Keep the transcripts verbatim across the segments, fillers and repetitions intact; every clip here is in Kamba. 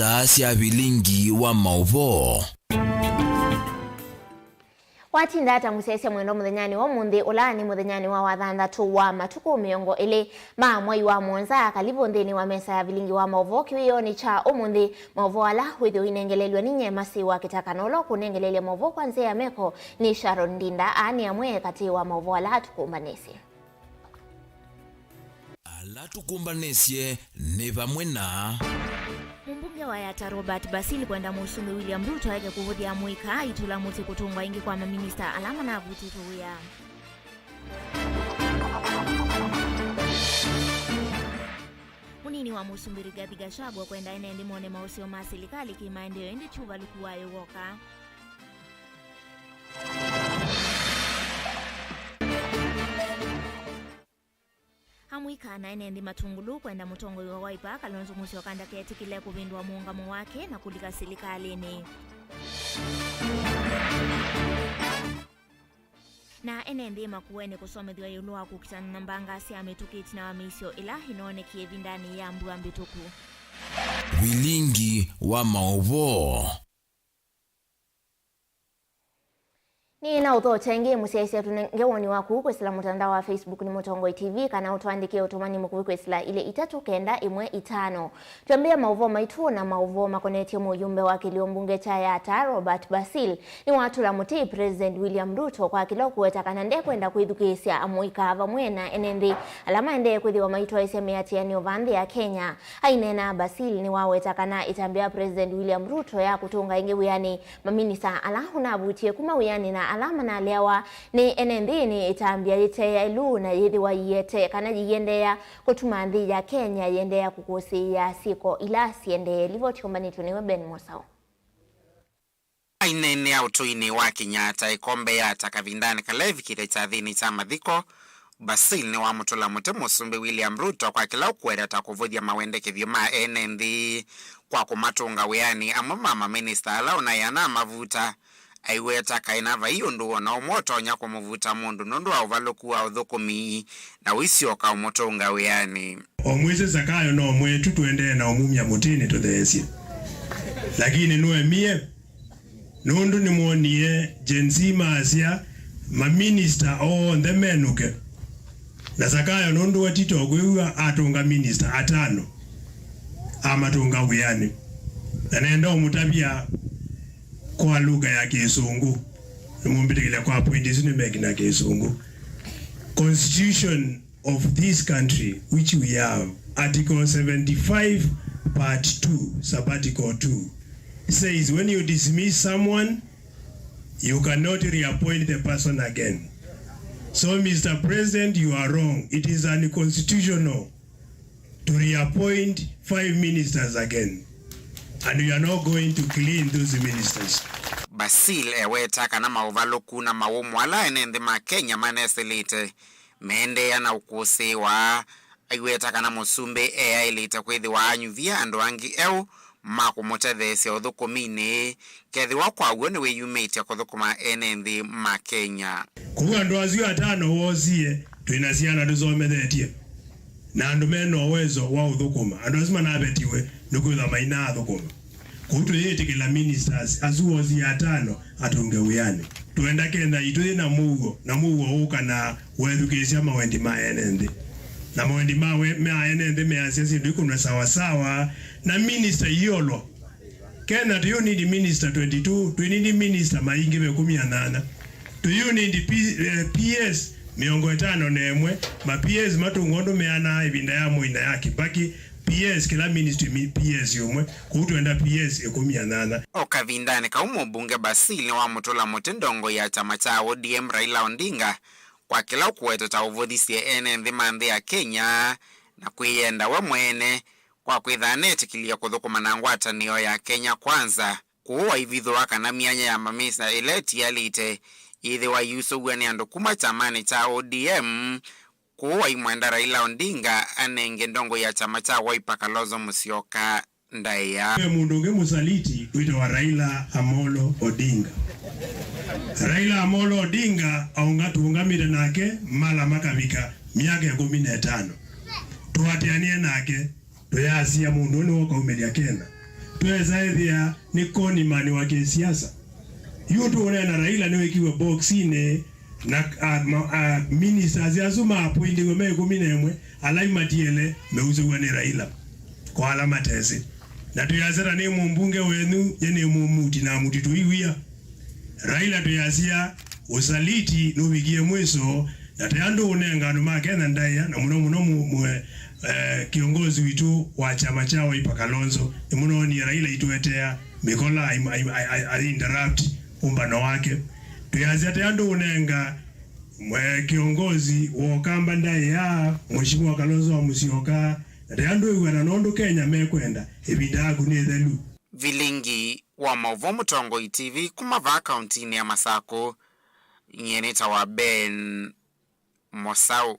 Saa sya vilingi wa maũvoo. Watinda ata mũsyaĩĩsya mwendwa mũthenyanĩ wa ũmũnthĩ, ũla nĩ mũthenyanĩ wa wathanthatũ wa matukũ mĩongo ĩlĩ ma mwai wa mũonza? Kalivũ nthĩnĩ wa mesa ya vilingi wa maũvoo kĩwĩoonĩ kya ũmũnthĩ, maũvoo ala wĩthĩwa ũinengelelw'a nĩ nyie Masi wa Kĩtaka, na ũla ũkũnengeleelya maũvoo kwa nzĩa ya meko nĩ Sharon Ndinda. Aa nĩ amwe katĩ wa maũvoo ala tũkũmbanĩsye. Ala tũkũmbanĩsye nĩ vamwe na. Mũmbunge wa Yatta Robert Basil kwenda Mũsumbĩ William Ruto eke kũvũthya mũika aitũla mũtĩ kũtũngwa ĩngĩ kwa maminista ala manavutĩtwe wĩa. Mũnini wa Mũsumbĩ Rigathi Gachagua kwenda ene nthĩ mone maũseo ma silikalĩ kĩmaendeeo ĩndĩ ti ũvalũku wayo w'oka. Amũika na ene nthĩ matungulu kwenda mũtongoi wa Wiper, Kalonzo Musyoka, ndaketĩkĩle kũvĩndũa mũũngamo wake na kũlika silikalĩnĩ. Na ene nthĩ Makueni kũsomethw'a ĩũlũ wa kũkitana na mbanga sya mĩtũkĩ ĩtina wa mĩisyo ĩla ĩnoonekie ĩvindanĩ ya mbua mbĩtũku. Vilingi wa maũvoo. Nĩ na ũthokya ĩngĩ mũsyaĩĩsya, tũnenge woni waku kwĩsĩla mũtandao wa Facebook nĩ Mũtongoi T V, kana ũtũandĩkĩe ũtũmani mũkuvĩ kwĩsĩla ilĩ itatũ kenda ĩmwe itano. Twambĩĩa maũvoo maitũ na maũvoo makonetye mũyumbe wa kĩlio mbunge kya Yatta, Robert Basil. Nĩwatũla mũtĩ President William Ruto kwa kĩla ũkũweta kana ndekwenda kwĩthukĩĩsya amũika vamwe na ene nthĩ ala maendee kwĩthĩwa maitwaĩsya mĩatĩanĩo vaa nthĩ ya Kenya. Aineena, Basil nĩwaweta kana ĩtambya ya President William Ruto ya kũtũnga ĩngĩ wĩanĩ maminista ala ũnavutie kuma wĩanĩ na ala manaleawa nĩ ene nthĩ nĩ ĩtambya yĩteaĩlu na yĩthĩwa yĩete kana yĩiendeea kũtuma nthĩ ya Kenya yĩendeea kũkũsĩĩa syĩko ila syendee. Livoti ũmbanĩtwe nĩwe Ben Mosau. Aineenea ũtũinĩ wa Kenyatta ĩkombe ya ata kavindanĩ kala evikĩte kyathĩnĩ kya mathiko, Basil nĩwamũtũla mũtĩ Mũsumbĩ William Ruto kwa kĩla ũkũweta ta kũvũthya mawendekethyo ma ene nthĩ kwa kũmatũnga wĩanĩ amwe ma maminista ala ũnaĩ anamavuta. Aiweta kaĩ na vai ũndũ o na ũmwe ũtonya kũmũvuta mũndũ nũndũ wa ũvalũku wa ũthũkũmi na ũisyoka ũmũtũnga wĩanĩ. O mwĩsĩ Sakayo no mwetu, tũendee na ũmumya mũtĩnĩ tũtheesye. Lakini nũemie, nũndũ nĩmwonie Gen Z maasya maminista onthe menũke. Na Sakayo nũndũ we ti ta ũkwĩw'a atũnga minista atano, amatũnga wĩanĩ. Na nenda ũmũtavya kwa lugha ya Kĩsũngũ, nĩmũmbĩtĩkĩlya kwa point isu nĩmekina Kĩsũngũ. Constitution of this country, which we have, Article seventy-five, Part two, Sub-article two, says when you dismiss someone, you cannot reappoint the person again. So, Mister President, you are wrong. It is unconstitutional to reappoint five ministers again. And we are not going to clean those ministers. Basil eweta kana maũvalũku na mawũmũ ala ene nthĩ ma Kenya manesĩlĩte meendeea na ũkũsĩĩwa. Aiweta kana mũsumbĩ eaĩlĩte kwĩthĩwa anyuvia andũ angĩ eũ ma kũmũtetheesya ũthũkũminĩ, kethĩwa kwa w'o nĩwĩyumĩtye kũthũkũma ene nthĩ ma Kenya. Kũu andũ asu atano woosie, twĩ na syana tũsomethetye, na andũ me na ũwezo wa ũthũkũma. Andũ asu manavetiwe nĩkwĩthwa mainaathũkũma. Kũu tũyĩtĩkĩla ministers asu woosie atano atũnge wĩanĩ. Twenda Kenya itũ yĩ na mũuo, na mũuo ũũkanaa wethukĩĩsya mawendi ma ene nthĩ. Na mawendi ma we-, ma ene nthĩ measya syĩndũ ikũnwa sawasawa, na minista iolo. Kenya, do you need minister twenty-two? Do you need minister maingĩve ĩkũmi na nyanya? Do you need P-, eh, P S mĩongo ĩtano na ĩmwe? Ma P S matũngwa ũndũ meanaa ĩvinda ya Moi na ya Kibaki. P S, kĩla ministry mi-, P S ũmwe, kũu twenda P S ĩkũmi na nyanya. O kavindanĩ kau, mũmbunge Basil nĩwamũtũla mũtĩ ndongoi ya kyama kya O D M Raila Odinga kwa kĩla ũkũweta ta ũvũthisye ene nthĩ ma nthĩ ya Kenya na kwĩyenda we mwene kwa kwĩtha anetĩkĩlye kũthũkũma na ngwatanĩo ya Kenya Kwanza. Kũu waivithũa kana myanya ya maminista ĩla ĩtialĩte yĩthĩwa ĩusũw'a nĩ andũ kuma kyamanĩ kya O D M. Kũu waimwenda Raila Odinga anenge ndongoi ya kyama kya Wiper Kalonzo Musyoka ndaĩa. Ve mũndũ ũngĩ mũsaliti wĩtawa Raila Amolo Odinga. Raila Amolo Odinga aũnga tũũngamĩte nake mala makavika myaka ĩkũmi na ĩtano. Tũatĩanĩe nake, tũyasya mũndũ ũyũ nĩwe ũkaumĩlya Kenya. Twesa ĩthĩa nĩ conman wa kĩsiasa. Yu tũũneena Raila nĩwĩkiwe boxinĩ na, a, ma, a, ministers asu maappointiwe me ĩkũmi na ĩmwe, ala imatiele meusũw'a nĩ Raila kwa ala matesĩ. Na twĩasya ta nĩ mũmbunge wenyu, nye nĩ mũmuti na mũtitũ iwia. Raila twĩasya, ũsaliti nũvikie mwĩso, na taya ndũũnenga andũ ma Kenya ndaĩa, na mũno mũno mu, mu, eh, kĩongozi witũ wa kyama kya Wiper Kalonzo. Nĩmũnoonie Raila itũetea mĩkola ai, ai, ai, ai, ai interrupt ũmbano wake. Twĩasya taya ndũũnenga mwe kĩongozi wa Ũkamba ndaĩa, Mheshimiwa Kalonzo wa Musyoka, na taya ndũĩw'ana nũndũ Kenya mekwenda, ĩvinda yaku nĩ ĩthelu. Vilingi wa maũvoo Mũtongoi T V kuma vaa kauntinĩ ya Masakũ, nyie nĩtawa Ben Mosau.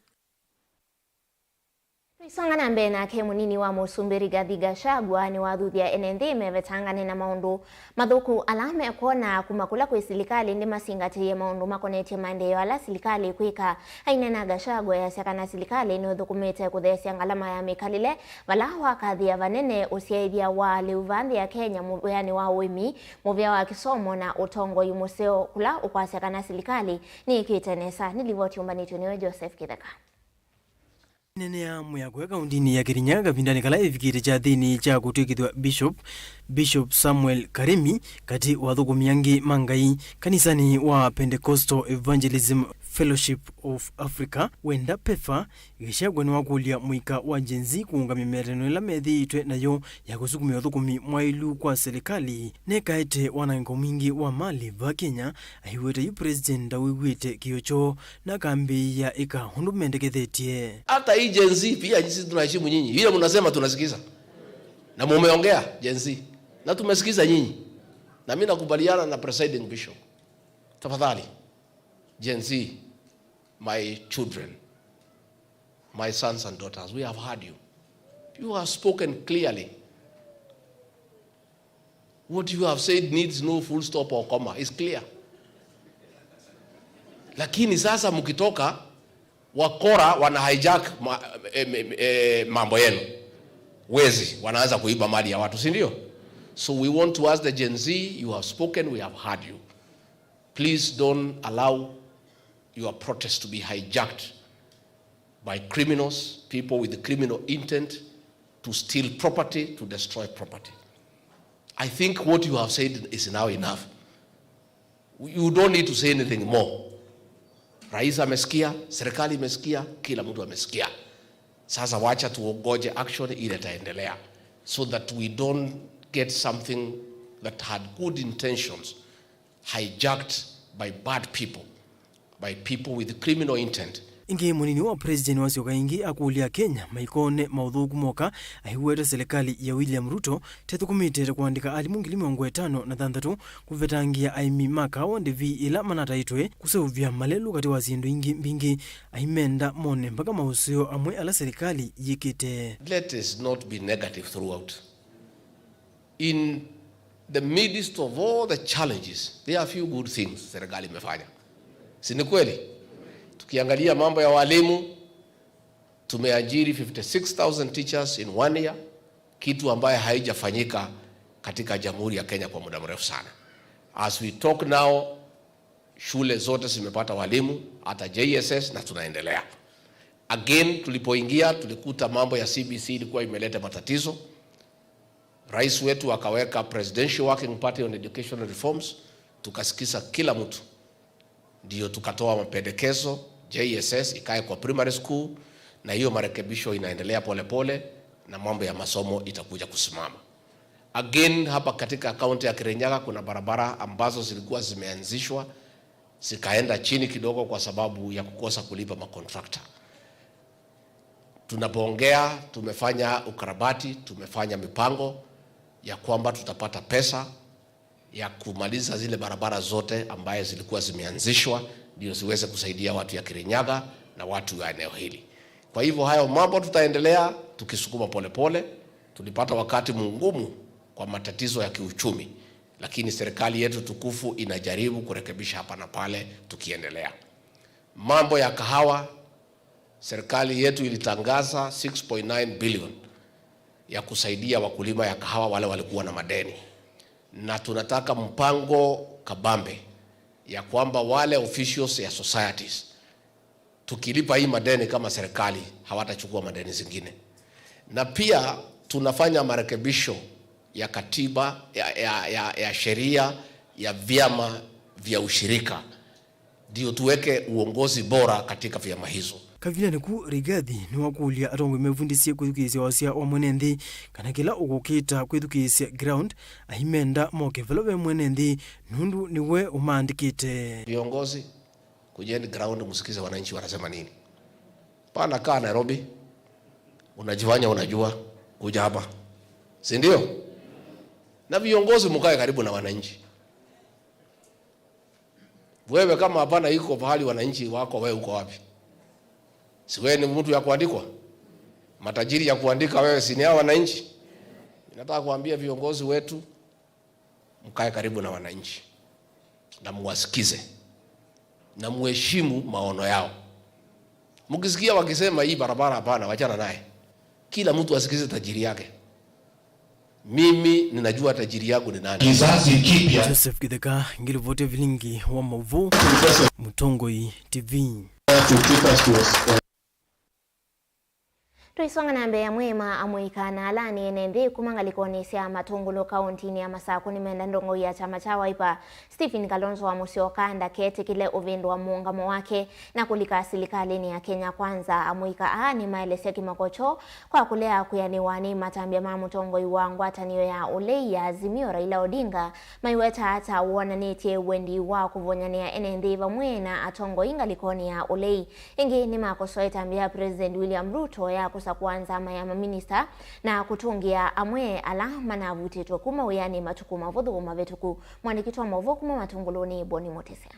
Tũisonga na mbee nake, mũnini wa mũsumbĩ Rigathi Gachagua nĩwathuthya ene nthĩ mevetangane na maũndũ mathũku ala mekwona kuma kũla kwĩ silikalĩ ndĩmasingatĩĩe maũndũ makonetye maendeeo ala silikalĩ ĩkwĩka. Aineena, Gachagua easya kana silikalĩ nĩũthũkũmĩte kũtheesya ngalama ya mĩkalĩle, vala wakathĩa vanene ũsyaĩthya wa lĩu va nthĩ ya Kenya, mũvĩanĩ wa ũĩmi, mũvĩa wa kĩsomo na ũtongoi mũseo, kũla ũkwasya kana silikalĩ nĩĩkĩte nesa. Nĩ livoti yũmbanĩtw'e nĩwe Joseph Kĩtheka. Nene ya mwĩako ya kauntinĩ ya Kirinyaga kavindanĩ kala ĩvikĩte kyathĩnĩ kya kũtw'ĩkĩthw'a Bishop, Bishop Samuel Karemi, katĩ wa athũkũmi angĩ ma Ngai kanisanĩ wa Pentecostal Evangelism Fellowship of Africa, wenda PEFA, Gachagua nĩwakũlya mũika wa Gen Z kũũngamya mĩatĩanĩo ĩla methĩĩtwe nayo ya kũsukumĩa ũthũkũmi mwaĩlu kwa silikalĩ. Nekaete wanangĩko mwingĩ wa malĩ va Kenya, aiweta yu president ndawĩw'ĩte kĩo kyoo na akambĩĩa ĩka ũndũ mendekethetye. Hata hii Gen Z pia sisi tunaheshimu nyinyi. Ile mnasema tunasikiza. Na mumeongea Gen Z. Na tumesikiza nyinyi. Na mimi nakubaliana na presiding bishop. Tafadhali, Gen Z, my children, my sons and daughters, we have heard you. You have spoken clearly. What you have said needs no full stop or comma. It's clear. Lakini sasa mkitoka, wakora wana hijack ma, eh, eh, eh, mambo yenu. Wezi wanaanza kuiba mali ya watu, si ndio? So we want to ask the Gen Z, you have spoken, we have heard you. Please don't allow your protest to be hijacked by criminals, people with criminal intent to steal property, to destroy property. I think what you have said is now enough. You don't need to say anything more. Rais amesikia, serikali imesikia, kila mtu amesikia. Sasa wacha tuongoje action ile itaendelea, so that we don't get something that had good intentions hijacked by bad people, by people with criminal intent. Ĩngĩ, mũnini wa president wasyoka ĩngĩ akũlya Kenya maikone maũthũku moka, aiweta serikali ya William Ruto tethũkũmĩte ta kũandĩka alimũ ngili mĩongo ĩtano na thanthatũ kũvetangĩa aĩmi ma kaawa ndĩvi ĩla manataĩtwe, kũseũvya malelũ katĩ wa syĩndũ ingĩ mbingĩ, aimenda mone mbaka maũseo amwe ala serikali yĩkĩte. Let us not be negative throughout. In the midst of all the challenges, there are a few good things serikali imefanya. Si ni kweli? Tukiangalia mambo ya walimu, tumeajiri fifty-six thousand teachers in one year, kitu ambayo haijafanyika katika Jamhuri ya Kenya kwa muda mrefu sana. As we talk now, shule zote zimepata walimu, hata J S S, na tunaendelea. Again, tulipoingia, tulikuta mambo ya C B C ilikuwa imeleta matatizo. Rais wetu akaweka Presidential Working Party on Educational Reforms, tukasikiza kila mtu. Ndio tukatoa mapendekezo, J S S ikae kwa primary school, na hiyo marekebisho inaendelea pole pole, na mambo ya masomo itakuja kusimama. Again, hapa katika kaunti ya Kirinyaga kuna barabara ambazo zilikuwa zimeanzishwa, zikaenda chini kidogo kwa sababu ya kukosa kulipa makontrakta. Tunapoongea, tumefanya ukarabati, tumefanya mipango ya kwamba tutapata pesa ya kumaliza zile barabara zote ambaye zilikuwa zimeanzishwa, ndio ziweze kusaidia watu ya Kirinyaga na watu wa eneo hili. Kwa hivyo, hayo mambo tutaendelea tukisukuma polepole. Tulipata wakati mgumu kwa matatizo ya kiuchumi, lakini serikali yetu tukufu inajaribu kurekebisha hapa na pale tukiendelea. Mambo ya kahawa, serikali yetu ilitangaza six point nine billion ya kusaidia wakulima ya kahawa wale walikuwa na madeni. Na tunataka mpango kabambe ya kwamba wale officials ya societies, tukilipa hii madeni kama serikali, hawatachukua madeni zingine. Na pia tunafanya marekebisho ya katiba, ya, ya, ya, ya sheria ya vyama vya ushirika, ndio tuweke uongozi bora katika vyama hizo. Kavindanĩ ku, Rigathi nĩwakũlya atongoi mevundĩsye kwĩthukĩĩsya wasya wa mwene nthĩ, kana kĩla ũkũkĩta kwĩthukĩĩsya ground, aimenda moke vala ve mwene nthĩ, nũndũ nĩwe ũmaandĩkĩte. Viongozi, kujeni ground, msikize wananchi wanasema nini. Pana kaa Nairobi, unajifanya unajua, kuja hapa. Si ndio? Na viongozi, mkae karibu na wananchi. Wewe kama hapana iko pahali wananchi wako, wewe uko wapi? Si wewe ni mtu ya kuandikwa? Matajiri ya kuandika wewe, si ni hao wananchi? Nataka kuambia viongozi wetu, mkae karibu na wananchi na muwasikize na muheshimu maono yao. Mkisikia wakisema, "Hii barabara hapana, wachana naye," kila mtu asikize tajiri yake. Mimi ninajua tajiri yangu ni nani. Kizazi kipya. Joseph Kitheka, ngilivoti vilingi wa mauvoo, Mutongoi T V. Tũisonga na mbee, amwe ma amũika na ala nĩ ene nthĩ kuma ngalĩkonĩ sya Matũngũlũ kaũntinĩ ya Masakũ nĩmenda ndongoi ya kyama kya Wiper, Stephen Kalonzo wa Musyoka, ndaketĩkĩle ũvĩndũa mũũngamo wake na kũlika silikalĩnĩ ya Kenya Kwanza. Amũika aa nĩmaelesya kĩmako kyoo kwa kũlea kwĩanĩwa nĩ matambya ma mũtongoi wa ngwatanĩo ya ũlei ya Azimio, Raila Odinga, maiweta ata wonanĩtye wendi wa kũvonyanĩa ene nthĩ vamwe na atongoi ngalĩkonĩ ya ũlei. Ĩngĩ nĩmakosoe ĩtambya ya President William Ruto ya kũsakũa nzama ya maminista na kũtũngĩa amwe ala manavutĩtwe kuma wĩanĩ matukũ mavũthũ mavĩtũku. Mwandĩki wa maũvoo kuma Matũngũlũnĩ, Boni Mũtĩsya.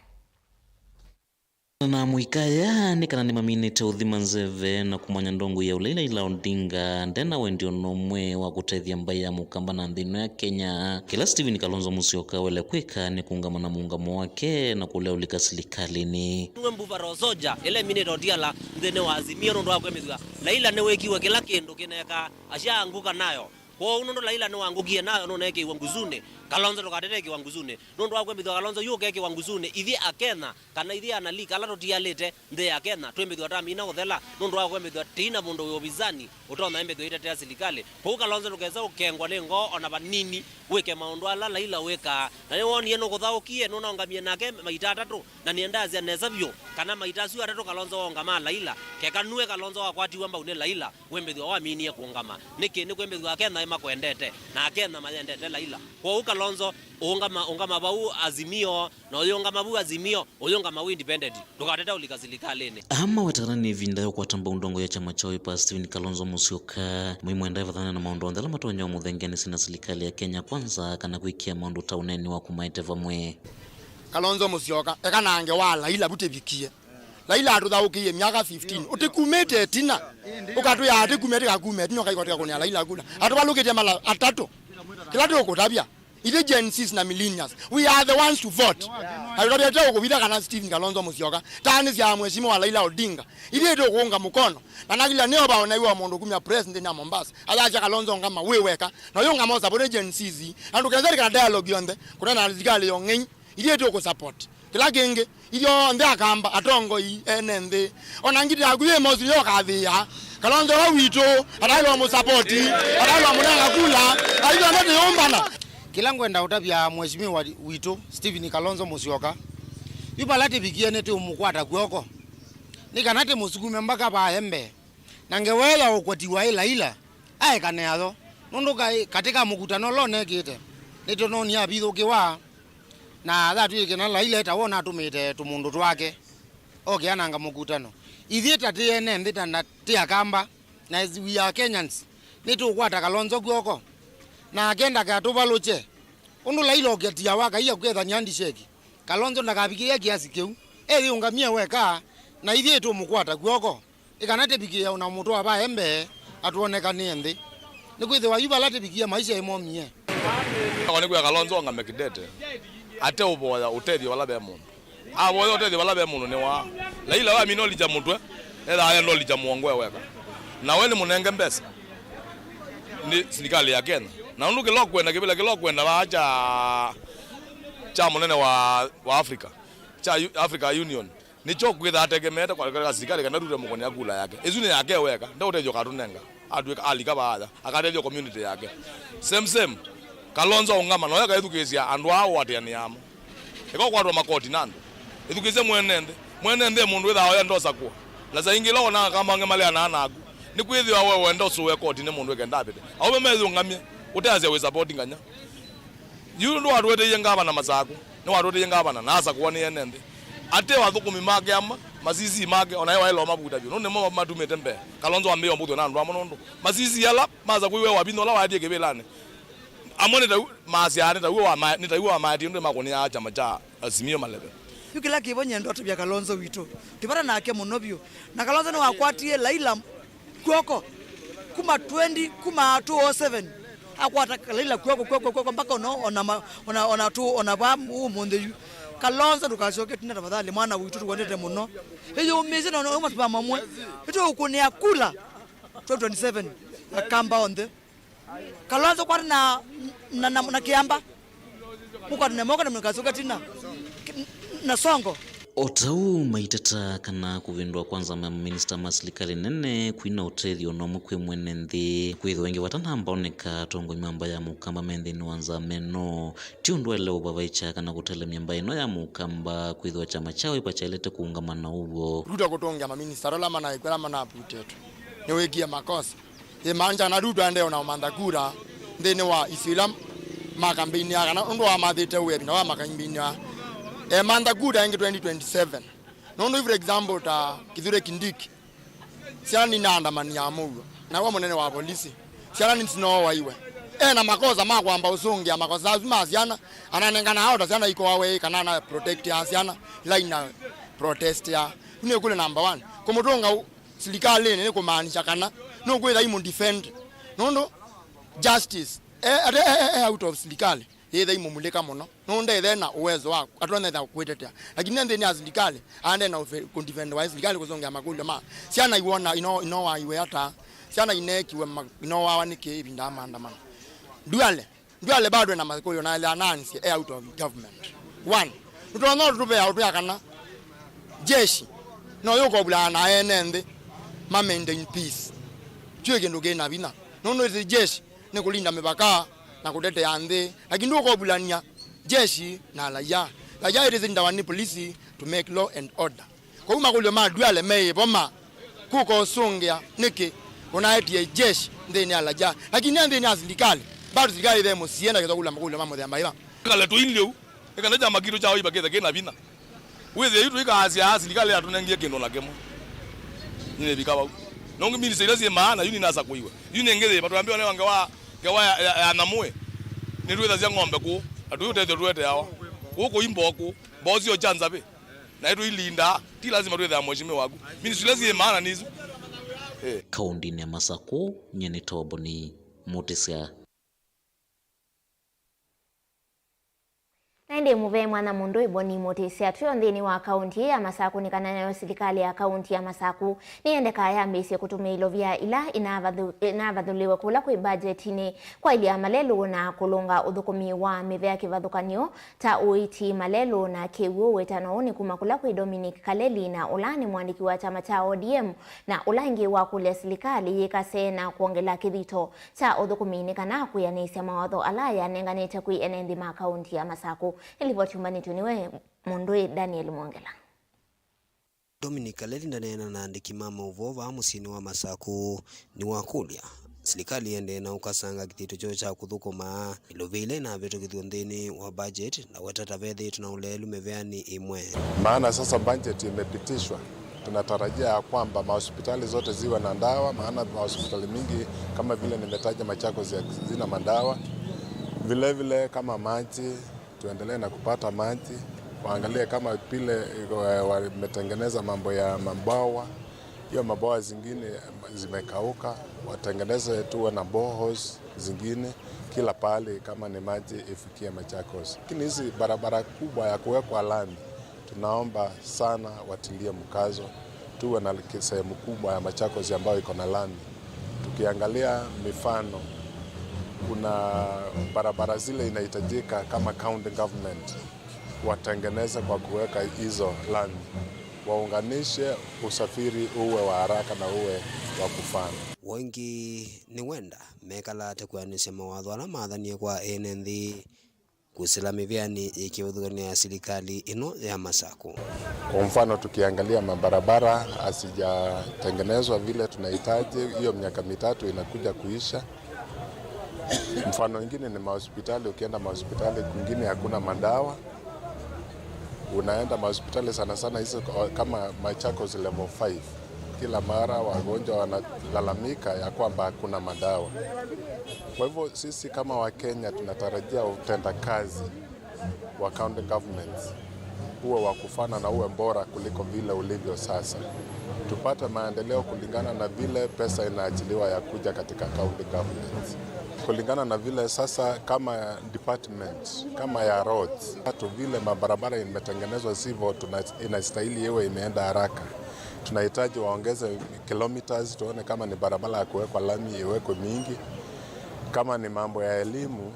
Na mũika aya nĩ kana nĩmaminĩte ũthima nzeve na kũmanya ndongoi ya ũlei Raila Odinga ndena wendi ona ũmwe wa kũtethya mbaĩ ya Mũkamba na nthĩ ĩno ya Kenya. Kĩla Stephen Kalonzo Musyoka waĩle kwĩka nĩ kũũngama na mũũngamo wake na kũlea ũlika silikalĩnĩ. Nĩwe mbuva roho soja ĩla ĩminĩte Otiala nthĩnĩ wa Azimio nũndũ wa kwĩmĩthw'a Raila nĩwĩkiwe kĩla kĩndũ kĩneka ashaanguka nayo. Kwoou nũndũ Raila nĩwangũkie nayo nũneekĩiwe ngusunĩ, Kalonzo ndũkateteekĩwa ngusunĩ. Nũndũ wa kwĩmĩthw'a Kalonzo yu ũkeekĩwa ngusunĩ, ithyĩ Akenya kana ithyĩ analika ala tũtialĩte nthĩ ya Kenya twĩmĩthw'a twamina ũthela nũndũ wa kwĩmĩthw'a tĩina mũndũ wĩ ovisani ũtonya ĩmĩthw'a ĩtetea silikalĩ. Kwoou Kalonzo ndũkese ũkengwa nĩ ngoo ona vanini wĩke maũndũ ala Raila wĩkaa. Na nĩwoonie nũkũthaũkie, nũnaũngamie nake maita atatũ, na nĩendasya nesa vyũ kana maita asu atatũ Kalonzo waũngamaa Raila, keka nue Kalonzo wakwatiwe mbau nĩ Raila, wĩmbĩthw'a waminie kũũngama. Nĩkĩ? Nĩ kwĩmbĩthw'a Akenya nĩmakwendete, na Akenya mayendete Raila. Kwoou Kalonzo, ũũngama, ũngama vau Azimio, na ũyĩũngama vu Azimio, ũyĩũngama vu independent. Ndũkatete ũlika silikalĩnĩ. Aa maweta kana nĩ ĩvinda ya ũkwata mbau ndongoi ya kyama kya Wiper Stephen Kalonzo Musyoka, maimwenda ĩvathane na maũndũ onthe ala matonya ũmũthengeanĩsya na silikalĩ ya Kenya Kwanza kana kwĩkĩa maũndũ ta ũneeni wa kũmaete vamwe. Kalonzo Musyoka, eka nange wa Raila vu tĩvikie. Raila atũthaũkĩie myaka fifteen. Ũtĩkumĩte ĩtina. Ũkatwĩa atĩkume, tĩkakume ĩtina, ũkaika tĩkakũnĩa Raila kula. Atũvalũkĩtye mala atatũ. Kĩla tũkũtavya, ithyĩ Gen Zs na millennials, we are the ones to vote. Na tũtavya tũteũkũvitha kana Stephen Kalonzo Musyoka, taanĩsya mheshimiwa Raila Odinga. Ithyĩ tũkũũnga mũkono. Na nakila nĩyo vaonaiwe mũndũ kumya press nthĩnĩ ya Mombasa. Ayasya Kalonzo ngama wĩ weka. Na ũyũ ngama ũsapoti Gen Zs. Na ndũkethĩe kana dialogue yonthe, kũneena na thirikali yo ng'ei. Ithyĩ tũkũsupport. Kĩla kĩngĩ, ithyonthe Akamba, atongoi, ene nthĩ. Ona ngiti yaku yĩ mosi nĩyo ũkathĩĩa. Kalonzo wa witũ, ataĩlwa mũsapoti, ataĩlwa mũnenga kula, na ithyonthe tũyũmbana. Kĩla ngwenda ũtavya Mheshimiwa witũ, Stephen Kalonzo Musyoka, yu vala tĩvikie nĩtũũmũkwata kw'oko. Nĩ kana tĩmũsukume mbaka vaa e mbee. Na ngewa ya ũkwatiwa ĩ Laila, aekane atho, nũndũ kaĩ katĩ ka mũkutano ũla ũnekĩte, nĩtũnoonie avithũkĩwa, na athatw'ĩkĩe na Laila etawa ũnatũmĩte tũmũndũ twake oke ananga mũkutano. Ithyĩ ta tĩ ene nthĩ ta na tĩ Akamba, na as we are Kenyans, nĩtũũkwata Kalonzo kw'oko, nake ndakatũvalũkye. Ũndũ Laila ũkatiawa akaia kũkethany'a handshake, Kalonzo ndakavikĩĩa kĩasi kĩu. Eyĩũngamie weka, na ithyĩ tũũmũkwata kw'oko. Ĩ kana tĩvikĩĩa ũna mũtwe wa vaembe atwonekanĩe nthĩ. Nĩkwĩthĩwa yu vala tĩvikie maisha ĩmomie. Akwa nĩkwĩa Kalonzo ongame kĩtete. Ate ũvoya ũtethyo vala ve mũndũ. Avoya ũtethyo vala ve mũndũ nĩwaa. Laila wamina ũlikya mũtwe, ethaa enda ũlikya mũongo e weka. Na we nĩ mũnenge mbesa. Nĩ silikalĩ ya Kenya. Na ũndũ kĩla ũkwenda, kĩvĩla kĩla ũkwenda vaa kya, kya mũnene wa, wa Africa, kya U-, Africa Union, nĩkyo kwĩtha ategemeete kwa, kwa silikalĩ kana tute mũkũnĩa kula yake. Ĩsu nĩ yake weka, ndeũtethyo katũnenga. Atwĩka alika vaaya, akatethya community yake. Same, same. Kalonzo aũngama, noyo akaĩthukĩĩsya andũ aa ũatĩanĩaa mo. Eka ũkwatwa makoti na andũ. Ĩthukĩĩsye mwene nthĩ. Mwene nthĩ e mũndũ wĩthaa oya ndosa kũa. Na saa ingĩ ila wonaa kama angĩ maleanaa naku, nĩkwĩthĩwa we wenda ũsũe koti nĩ mũndũ eke ndavĩte. Aũme meyũngamye, ũteasya wĩ support nganya. Yu nĩwatũeteie ngavana Masaku, nĩwatũeteie ngavana na asakũwa nĩ ene nthĩ. Ate athũkũmi make amwe, masisii make, ona ĩ waĩle ũmavuta vyũ, nũndũ nĩmo matumĩte mbee. Kalonzo ambĩĩa ũmbũthw'a na andũ amwe nũndũ masisii ala masakũiwe wavinya ũla waetie kĩvĩlanĩ. Amwe nĩ tau maasyaa, nĩ taw'o wama-, nĩ taw'o wamaetie nũndũ makũnĩaa kyama kya Azimio maleve. Yu kĩla kĩvo nyie ndotavya Kalonzo witũ. Tũvata nake mũno vyũ. Na Kalonzo nĩwakwatie Laila kw'oko. Kuma twenty, kuma two oh seven. Akwata Laila kw'oko, kw'oko, kw'oko, mpaka ona, ona, ma-, ona, ona tu, ona va ũmũnthĩ yu. Kalonzo ndũkasyoke tina tafadhali, mwana witũ tũkwendete mũno. Ĩyũmĩĩsye na, na, na masimamo mamwe. Nĩtũũkũnĩa kula twenty twenty-seven. Akamba onthe. Kalonzo kwata na, na, na, na kĩamba. Mũkwatane moko na mũkasũka tina. Na Songo. O ta ũu maiteta kana kũvĩndũa kwa nzama ya maminista ma silikalĩ nene kwina ũtethyo no ũmwe kwĩ mwene nthĩ, kwĩthĩwa ĩngĩ vata namba oneka atongoi ma mbaĩ ya Mũkamba me nthĩnĩ wa nzama ĩno. Ti ũndũ waĩle ũvavaĩkya kana kũtelemya mbaĩ ĩno ya Mũkamba, kwĩthĩwa kyama kyaũ ĩva kyaĩlĩte kũũngama na ũw'o. Ruto kũtũngĩa maminista ala manaĩkw'a ala manaputetwe nĩwĩkie makosa. Ĩmaanisha kana Ruto aendee na ũmantha kura nthĩnĩ wa isu ila makambeiniaa, kana ũndũ wamathĩte wĩa ĩvinda wa makambeiniaa. Emantha kura ĩngĩ twenty twenty-seven. Nũndũ, for example, ta Kithure Kindiki, syana ninaandamania mũuo, na we mũnene wa polisi, syana nĩsinooaiwe. E na makosa ma kwamba ũsũngĩa makosa asu ma syana, ananengana ao ta syana ikoawe, kana ana protectia syana ila ina protestia. Yu nĩ kule number one. Kũmũtũnga silikalĩnĩ nĩ kũmaanisha kana nũkwĩtha imũ defend. Nũndũ justice, e, ate, e, e, e out of silikalĩ, yĩtha imũmulĩka mũno. Nũndũ ndethe na uwezo wa atonyetha kwĩtetea. Lakini nthĩnĩ ya silikalĩ, aende na kũ defend wa silikalĩ kũsũngĩa makũlyo ma syana iwona ino, ino waiwe ata, syana ineekiwe ma, ino wawa nĩkĩ ĩvinda ya maandamano. Duale. Duale bado ena makũlyo na ĩla anaanĩsye e out of government. One, nĩtũtonya ũtũvea ũtwĩa kana jeshi no yũkovulana na ene nthĩ ma maintain peace. Kyũĩ kĩndũ kĩ na vinya. Nũndũ ĩsĩ jeshi nĩ kũlinda mĩvaka na kũtetea nthĩ. Lakini ndũkovulany'a jeshi na raia. Raia ĩtĩsĩ ndawa nĩ polisi to make law and order. Kwoou makũlyo ma Duale meĩvo ma kũka ũsũngĩa nĩkĩ ũnaetie jeshi nthĩnĩ ya laja, lakini nthĩnĩ ya silikalĩ, bado silikalĩ ĩthe mũsie na kĩtwa kũlya makũlyo ma mũthemba ĩva. Kale tũilyĩ ũu, nĩ kana kyama kitũ kya ũiva kĩthe kĩ na vinya. Wĩthĩe yu tũikaasya silikalĩ yatũnengie kĩndũ na kĩmwe. Nyie nĩvika vau. Na ũngĩ minista ila syĩ maana, yu ninasakũiwe. Yu nĩ ngĩ yĩva, twambĩwa nĩ ngewa, ngewa ya, ya, ya nyamũ ĩ. Nĩtwĩthasya ng'ombe kũũ, na tũi ũtethyo tũeteawa. Kũũ kũi mboo kũũ, mboo syo kya nzavĩ. Na ĩtũilindaa, ti lazima twĩthĩa mheshimiwa waku. Ministry ila syĩ maana nĩ isu. Eh. Kaũndĩnĩ ya Masakũ, nyie nĩ Toboni Mũtĩsya. Na ĩndĩ mũvee mwana mũndũ ĩvoni Mũtĩsya twĩo nthĩnĩ wa kaũntĩ ĩĩ ya Masakũ nĩ kana nayo silikalĩ ya kaũntĩ ya Masakũ nĩyendekaa yambĩĩsye kũtũmĩa ilovia ila inavathu-, inavathũlĩwe kũla kwĩ mbajetinĩ kwaĩlya malelũ na kũlũnga ũthũkũmi wa mĩvea kĩvathũkany'o ta ũiiti malelũ na kĩw'ũ. Wĩtano ũũ nĩ kuma kũla kwĩ Dominic Kaleli, na ũla nĩ mũandĩki wa kyama kya O D M, na ũla ĩngĩ wakũlya silikalĩ yĩkase na kwongela kĩthito kya ũthũkũmi nĩ kana kwĩanĩsya mawatho ala yanenganĩte kwĩ ene nthĩ ma kaũntĩ ya Masakũ. Nĩ livoti yumbanĩtw'e nĩwe Mũndũĩ Daniel Mwongela. Dominic Kaleli ndaneena na andĩki ma maũvoo vaa mũsyĩnĩ wa Masakũ. Nĩwakũlya, silikalĩ ĩendee na ũkasanga kĩthito kyoo kya kũthũkũma. Ilovia ila inavĩtũkĩthw'a nthĩnĩ wa budget, ndaweta ta vethĩĩtwe na ũleelu mĩveanĩ ĩmwe. Maana sasa budget imepitishwa, tunatarajia ya kwamba mahospitali zote ziwe na dawa, maana mahospitali mingi kama vile nimetaja Machakos hazina madawa. Vile vile kama maji, tuendelee na kupata maji, waangalie kama vile, eh, wametengeneza mambo ya mabwawa. Hiyo mabwawa zingine zimekauka, watengeneze, tuwe na boreholes zingine kila pahali, kama ni maji ifikie Machakos. Lakini hizi barabara kubwa ya kuwekwa lami, tunaomba sana watilie mkazo, tuwe na sehemu kubwa ya Machakos ambayo iko na lami. Tukiangalia mifano Kuna barabara zile inahitajika kama county government watengeneze kwa kuweka hizo lami, waunganishe usafiri uwe wa haraka na uwe wa kufana. Wengi nĩ wenda mekala ta kwĩanĩsya mawatho ala maathanie kwa ene nthĩ kwĩsĩla mĩvĩanĩ yĩkĩvathũkanĩa ya silikalĩ ĩno ya Masakũ. Kwa mfano, tukiangalia mabarabara hazijatengenezwa vile tunahitaji, hiyo miaka mitatu inakuja kuisha. Mfano ingine ni mahospitali, ukienda mahospitali kwingine hakuna madawa. Unaenda mahospitali sana sana hizo kama Machakos level five. Kila mara wagonjwa wanalalamika ya kwamba hakuna madawa. Kwa hivyo sisi kama Wakenya tunatarajia utendakazi wa county governments uwe wa kufana na uwe bora kuliko vile ulivyo sasa. Tupate maendeleo kulingana na vile pesa inaachiliwa ya kuja katika county governments. Kulingana na vile sasa kama department, kama ya roads, hata vile mabarabara imetengenezwa sivyo tuna-, inastahili iwe imeenda haraka. Tunahitaji waongeze kilometers, tuone kama ni barabara ya kuwekwa lami iwekwe mingi. Kama ni mambo ya elimu,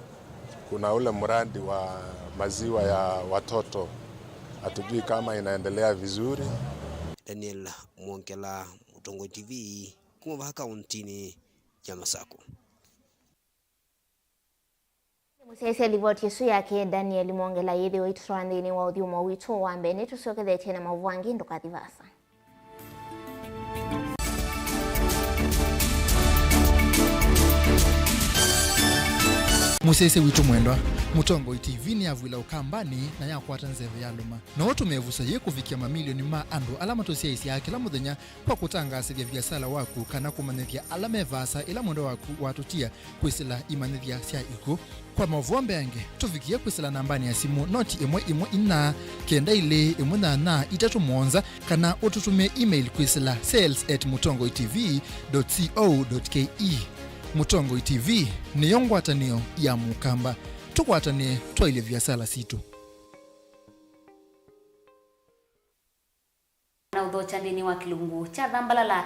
kuna ule mradi wa maziwa ya watoto, hatujui kama inaendelea vizuri. Daniel Mwongela, Mũtongoi T V, kuma vaa kauntinĩ ya Masakũ. Mũsyaĩĩsya livoti ĩsu yake Daniel Mwongela yĩthĩwa itũtwaa nthĩnĩ wa ũthyũmũo witũ wa mbee. Nĩtũsyokethetye na maũvoo angĩ, ndũkathi vaasa. Mũsyaĩĩsya witũ mwendwa, Mũtongoi T V nĩyavw'ĩla Ũkambanĩ na yakwata nzeve yalũma. No ũtũme ĩvuso yĩĩ kũvikĩa mamilioni ma andũ ala matũsyaĩĩsyaa kĩla mũthenya kwa kũtangaasĩthya viasala waku kana kũmanyĩthya ala me vaasa ĩla mwendwa waku watũtia kwĩsĩla imanyĩthya sya ikw'ũ. Kwa maũvoo mbeange, tũvikĩe kwĩsĩla nambanĩ ya simũ noti ĩmwe ĩmwe inya kenda ilĩ ĩmwe nyanya itatũ mũonza, kana ũtũtũmĩe email kwĩsĩla sales at mũtongoi T V dot co dot K E. Mũtongoi T V nĩyo ngwatanĩo ya Mũkamba. Tũkwatanĩe twaĩlye viasala sitũ. Na ũthokya nthĩnĩ wa kĩlungu kya thambalala.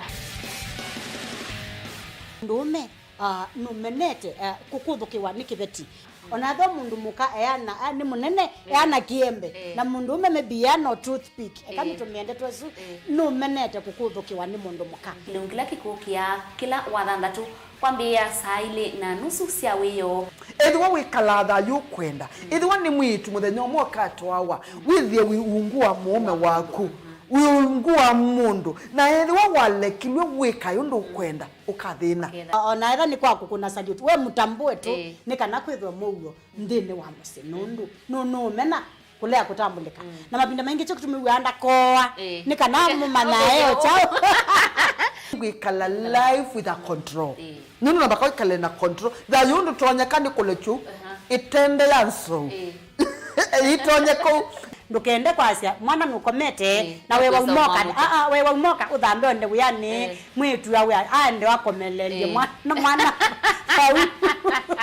Mũndũũme, ah, nũmenete, ah, kũkũthũkĩwa nĩ kĩveti. Ona ethĩwa mũndũ mũka eana, ah, nĩ mũnene, eana kĩembe. Eh. Na mũndũũme maybe eana o toothpick. Eka, eh, nĩtũmĩende twesu, eh, nũmenete kũkũthũkĩwa nĩ mũndũ mũka. Kĩlungu kĩla kĩkũkĩa kĩla wathanthatũ. Kwambĩĩa saa ilĩ na nusu sya wĩoo. Ethĩwa wĩkalaa thayũ ũkwenda, ethĩwa nĩ mwĩĩtu mũthenya ũmwe ũkatwawa, wĩthĩe wĩ ungu wa mũũme waku, wĩ ungu wa mũndũ, na ethĩwa walekilw'e wĩkae ũndũ ũkwenda, ũkathĩna. O na ethĩwa nĩ kwa kũkũna salute, we mũtambũe tu, ĩĩ, nĩ kana kwĩthwe mũuo nthĩnĩ wa mũsyĩ, nũndũ nũ-, nũũmena kũlea kũtambũlĩka. Mm. Na mavinda maingĩ kyo kĩtumi wĩaa ndakooa, ĩĩ, nĩ kana mũmanyae o kyaũ. Kwĩkala life with a control. Ĩĩ. Nũndũ namba kwĩkale na control. Thayũ ndũtonyeka nĩ kũlekyu, aha, ĩtende ya nsou. Ĩĩ. Ĩtonye kũu. Ndũkende kwasya mwana nũkomete, ĩĩ, na wewa ũkwĩsa umoka. Ũmwamũka. Aa, wewa umoka ũthambe onde wĩanĩ. Ĩĩ. Mwĩĩtu awe aende akomelelye, ĩĩ, mwana, mwana vau.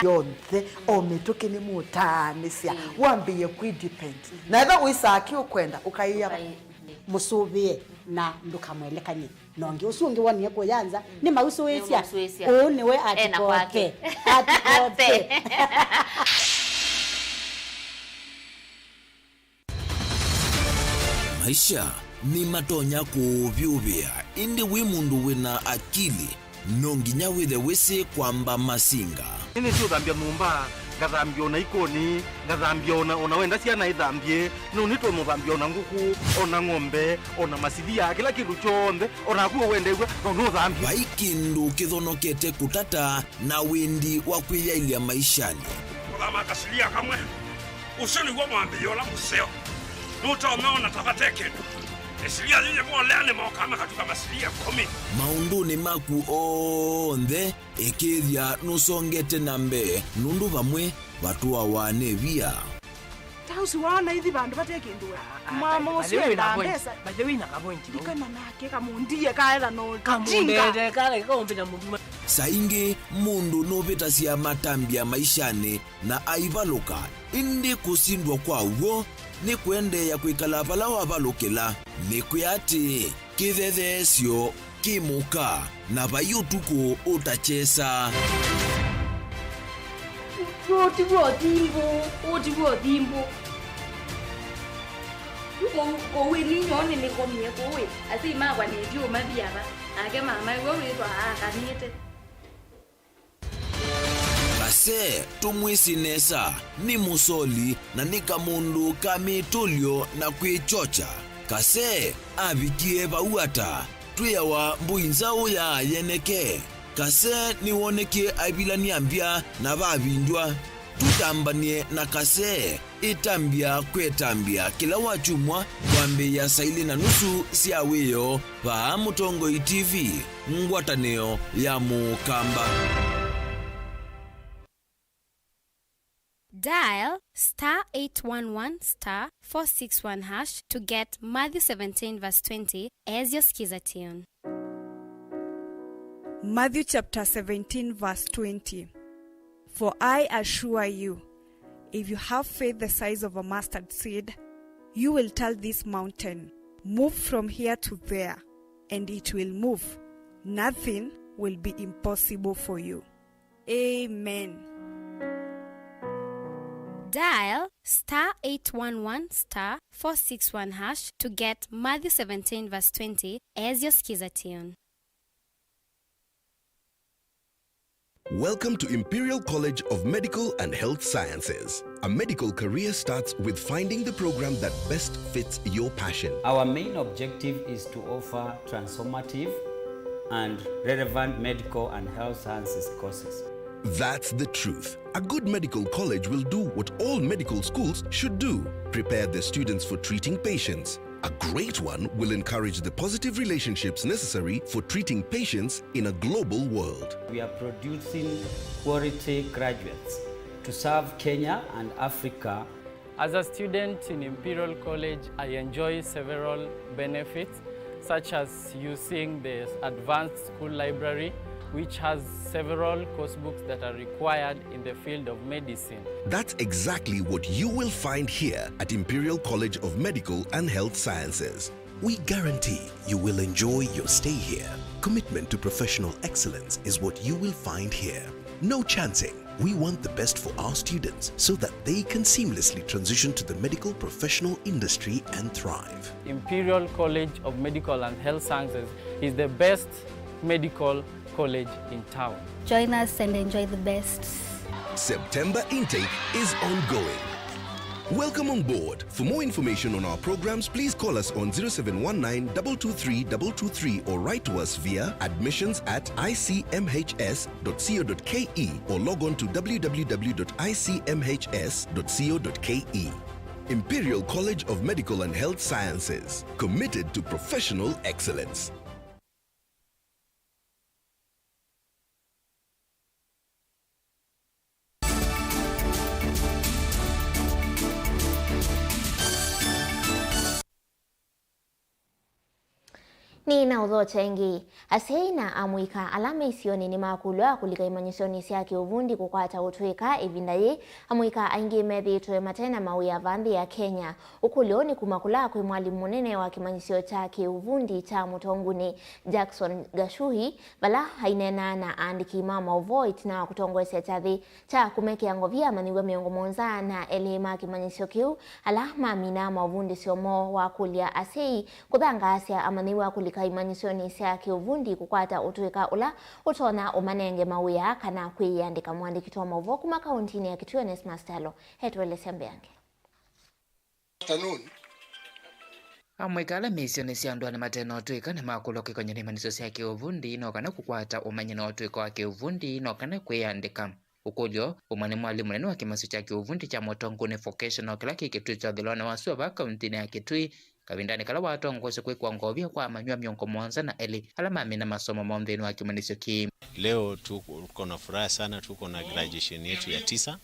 Yonthe, o mĩtũkĩ nĩmũtaanĩsya, ĩĩ, wambĩĩe kwĩ depend. Mhm. Na ethĩwa ũisaa kĩ ũkwenda, ũkaĩa. Ũkaĩ-, mhm, mũsũvĩe na ndũkamwelekany'e. Na ũngĩ ũsu ũngĩ wonie kũya nza, mm, nĩmausũĩsya. Nĩmausũĩsya. Ũũ nĩwe ena kwake. Atikote. Atikote. Maisha nĩmatonya kũũvyũvĩa, ĩndĩ wĩ mũndũ wĩna akili, no nginya wĩthe wĩsĩ kwamba masinga. Nĩnĩsĩ ũthambya nyũmba, ngathambya ona ikoni, ngathambya ona, ona wenda syana ithambye, no nĩtũmũthambya ona ngũkũ, ona ng'ombe, ona masilia, kĩla kĩndũ kyonthe, ona naku ũwendeew'a, no nũthambye. Vai kĩndũ kĩthonokete kũtata na wendi wa kwĩyaĩlya maishanĩ. Kũthama kasilia kamwe. Ũsu nĩw'o mwambĩĩo ũla mũseo. Nũtonya ona ta vate kĩndũ. Ĩsilia yĩĩ yĩmolea nĩmokaa makatuka masilia ĩkũmi. Maũndũnĩ maku onthe, ĩkĩĩthya nũsongete na mbee, nũndũ vamwe vatũawa nĩ via. Ta ũsu waona ithi vandũ vate kĩndũ we. Ah, ah, mwama by the ũsu way, wĩna endaa point. Mbesa. By the way, wĩna ka point. Ndikana nake kamũndie kaetha no kamũndete kale kaũmbĩta mũndũ. Saa ingĩ mũndũ nũvĩtasya matambya maishanĩ na aivalũka, ĩndĩ kũsindwa kwa w'o nĩ kũendeea kwĩkala vala wavalũkĩla. Nĩkwĩa atĩĩ, kĩthetheesyo kĩ mũka, na vai ũtukũ ũtakyesa. Ũũ tiw'o ũthimbũ, ũũ tiw'o ũthimbũ. Yu kũu, kũu ĩ ninyoo nĩnĩkomie kũu ĩ, asyai makwa nĩtyo mathi ava, nake mama ĩw'o wĩthwa aakanĩte. Kase, tũmwĩsĩ nesa, nĩ mũsoli na nĩ kamũndũ ka mĩtũlyo na kwĩkyokya. Kase avikie vau ata? Twĩawa mbũi nzaũ ya yeneke. Kase nĩwonekie aivilany'a mbya na vavindw'a. Tũtambany'e na Kase, ĩtambya kwĩ ĩtambya kĩla wakyumwa kwambĩĩa saa ilĩ na nusu sya wĩoo vaa Mũtongoi T V, ngwatanĩo ya Mũkamba. Dial star eight one one star four six one hash to get Matthew seventeen verse twenty as your Skiza tune. Matthew chapter seventeen, verse twenty. For I assure you, if you have faith the size of a mustard seed, you will tell this mountain, "Move from here to there," and it will move. Nothing will be impossible for you. Amen. Dial star eight one one star four six one hash to get Matthew seventeen verse twenty as your Skiza tune. Welcome to Imperial College of Medical and Health Sciences. A medical career starts with finding the program that best fits your passion. Our main objective is to offer transformative and relevant medical and health sciences courses. That's the truth. A good medical college will do what all medical schools should do: prepare the students for treating patients. A great one will encourage the positive relationships necessary for treating patients in a global world. We are producing quality graduates to serve Kenya and Africa. As a student in Imperial College, I enjoy several benefits, such as using the advanced school library, which has several course books that are required in the field of medicine. That's exactly what you will find here at Imperial College of Medical and Health Sciences. We guarantee you will enjoy your stay here. Commitment to professional excellence is what you will find here. No chancing. We want the best for our students so that they can seamlessly transition to the medical professional industry and thrive. Imperial College of Medical and Health Sciences is the best medical college in town. Join us and enjoy the best. September intake is ongoing. Welcome on board. For more information on our programs, please call us on zero seven one nine, two two three, two two three or write to us via admissions at I C M H S dot co dot K E or log on to W W W dot I C M H S dot co dot K E. Imperial College of Medical and Health Sciences, committed to professional excellence. Nĩ na ũthokya ĩngĩ. Asyai na amũika ala me isionĩ nĩmakũlw'a kũlika imanyĩsyonĩ sya kĩũvundi kũkwata ũtũĩka ĩvinda yĩĩ. Amũika aingĩ methĩĩtwe mate na mawĩa vaa nthĩ ya Kenya. Ũkũlyo nĩ kuma kũla kwĩ mwalimũ mũnene wa kĩmanyĩsyo kya kĩũvundi kya Mũtongunĩ, Jackson Gashuhi, vala aineenaa na aandĩki ma maũvoo ĩtina wa kũtongoesya kyathĩ kya kũmekĩa ngovia amanyĩw'a mĩongo mũonza na elĩ ma kĩmanyĩsyo kĩu, ala maminaa maũvundĩsyo moo wa kũlya asyai kũthangaasya amanyĩw'a kũlika imanyĩsyonĩ sya kĩũvundi kũkwata ũtũĩka ũla ũtonya ũmanenge mawĩa kana kwĩyĩandĩka. Mũandĩki wa maũvoo kuma kaũntinĩ ya Kitui, Onesmus Kyalo, etũelesya mbeange. Afternoon. Amũika ala me isionĩ sya andũ anĩ mate na ũtũĩka nĩmakũlwa kwĩkony'a na imanyĩsyo sya kĩũvundi, no kana kũkwata ũmanyi na ũtũĩka wa kĩũvundi, no kana kwĩyandĩka. Ũkũlyo umwe nĩ mwalimũ mũnene wa kĩmanyĩsyo kya kĩũvundi kya Mũtongunĩ Vocational, kĩla kĩ Kitui kya ũthũĩlonĩ wa sua vaa kaũntinĩ ya Kitui, kavindanĩ kala watongoesye kwĩkwa ngovia kwa amanyĩw'a mĩongo mũonza na elĩ ala mamina masomo moo nthĩnĩ wa kĩmanyĩsyo kĩĩ. Leo tuko na furaha sana, tuko na graduation yetu ya tisa.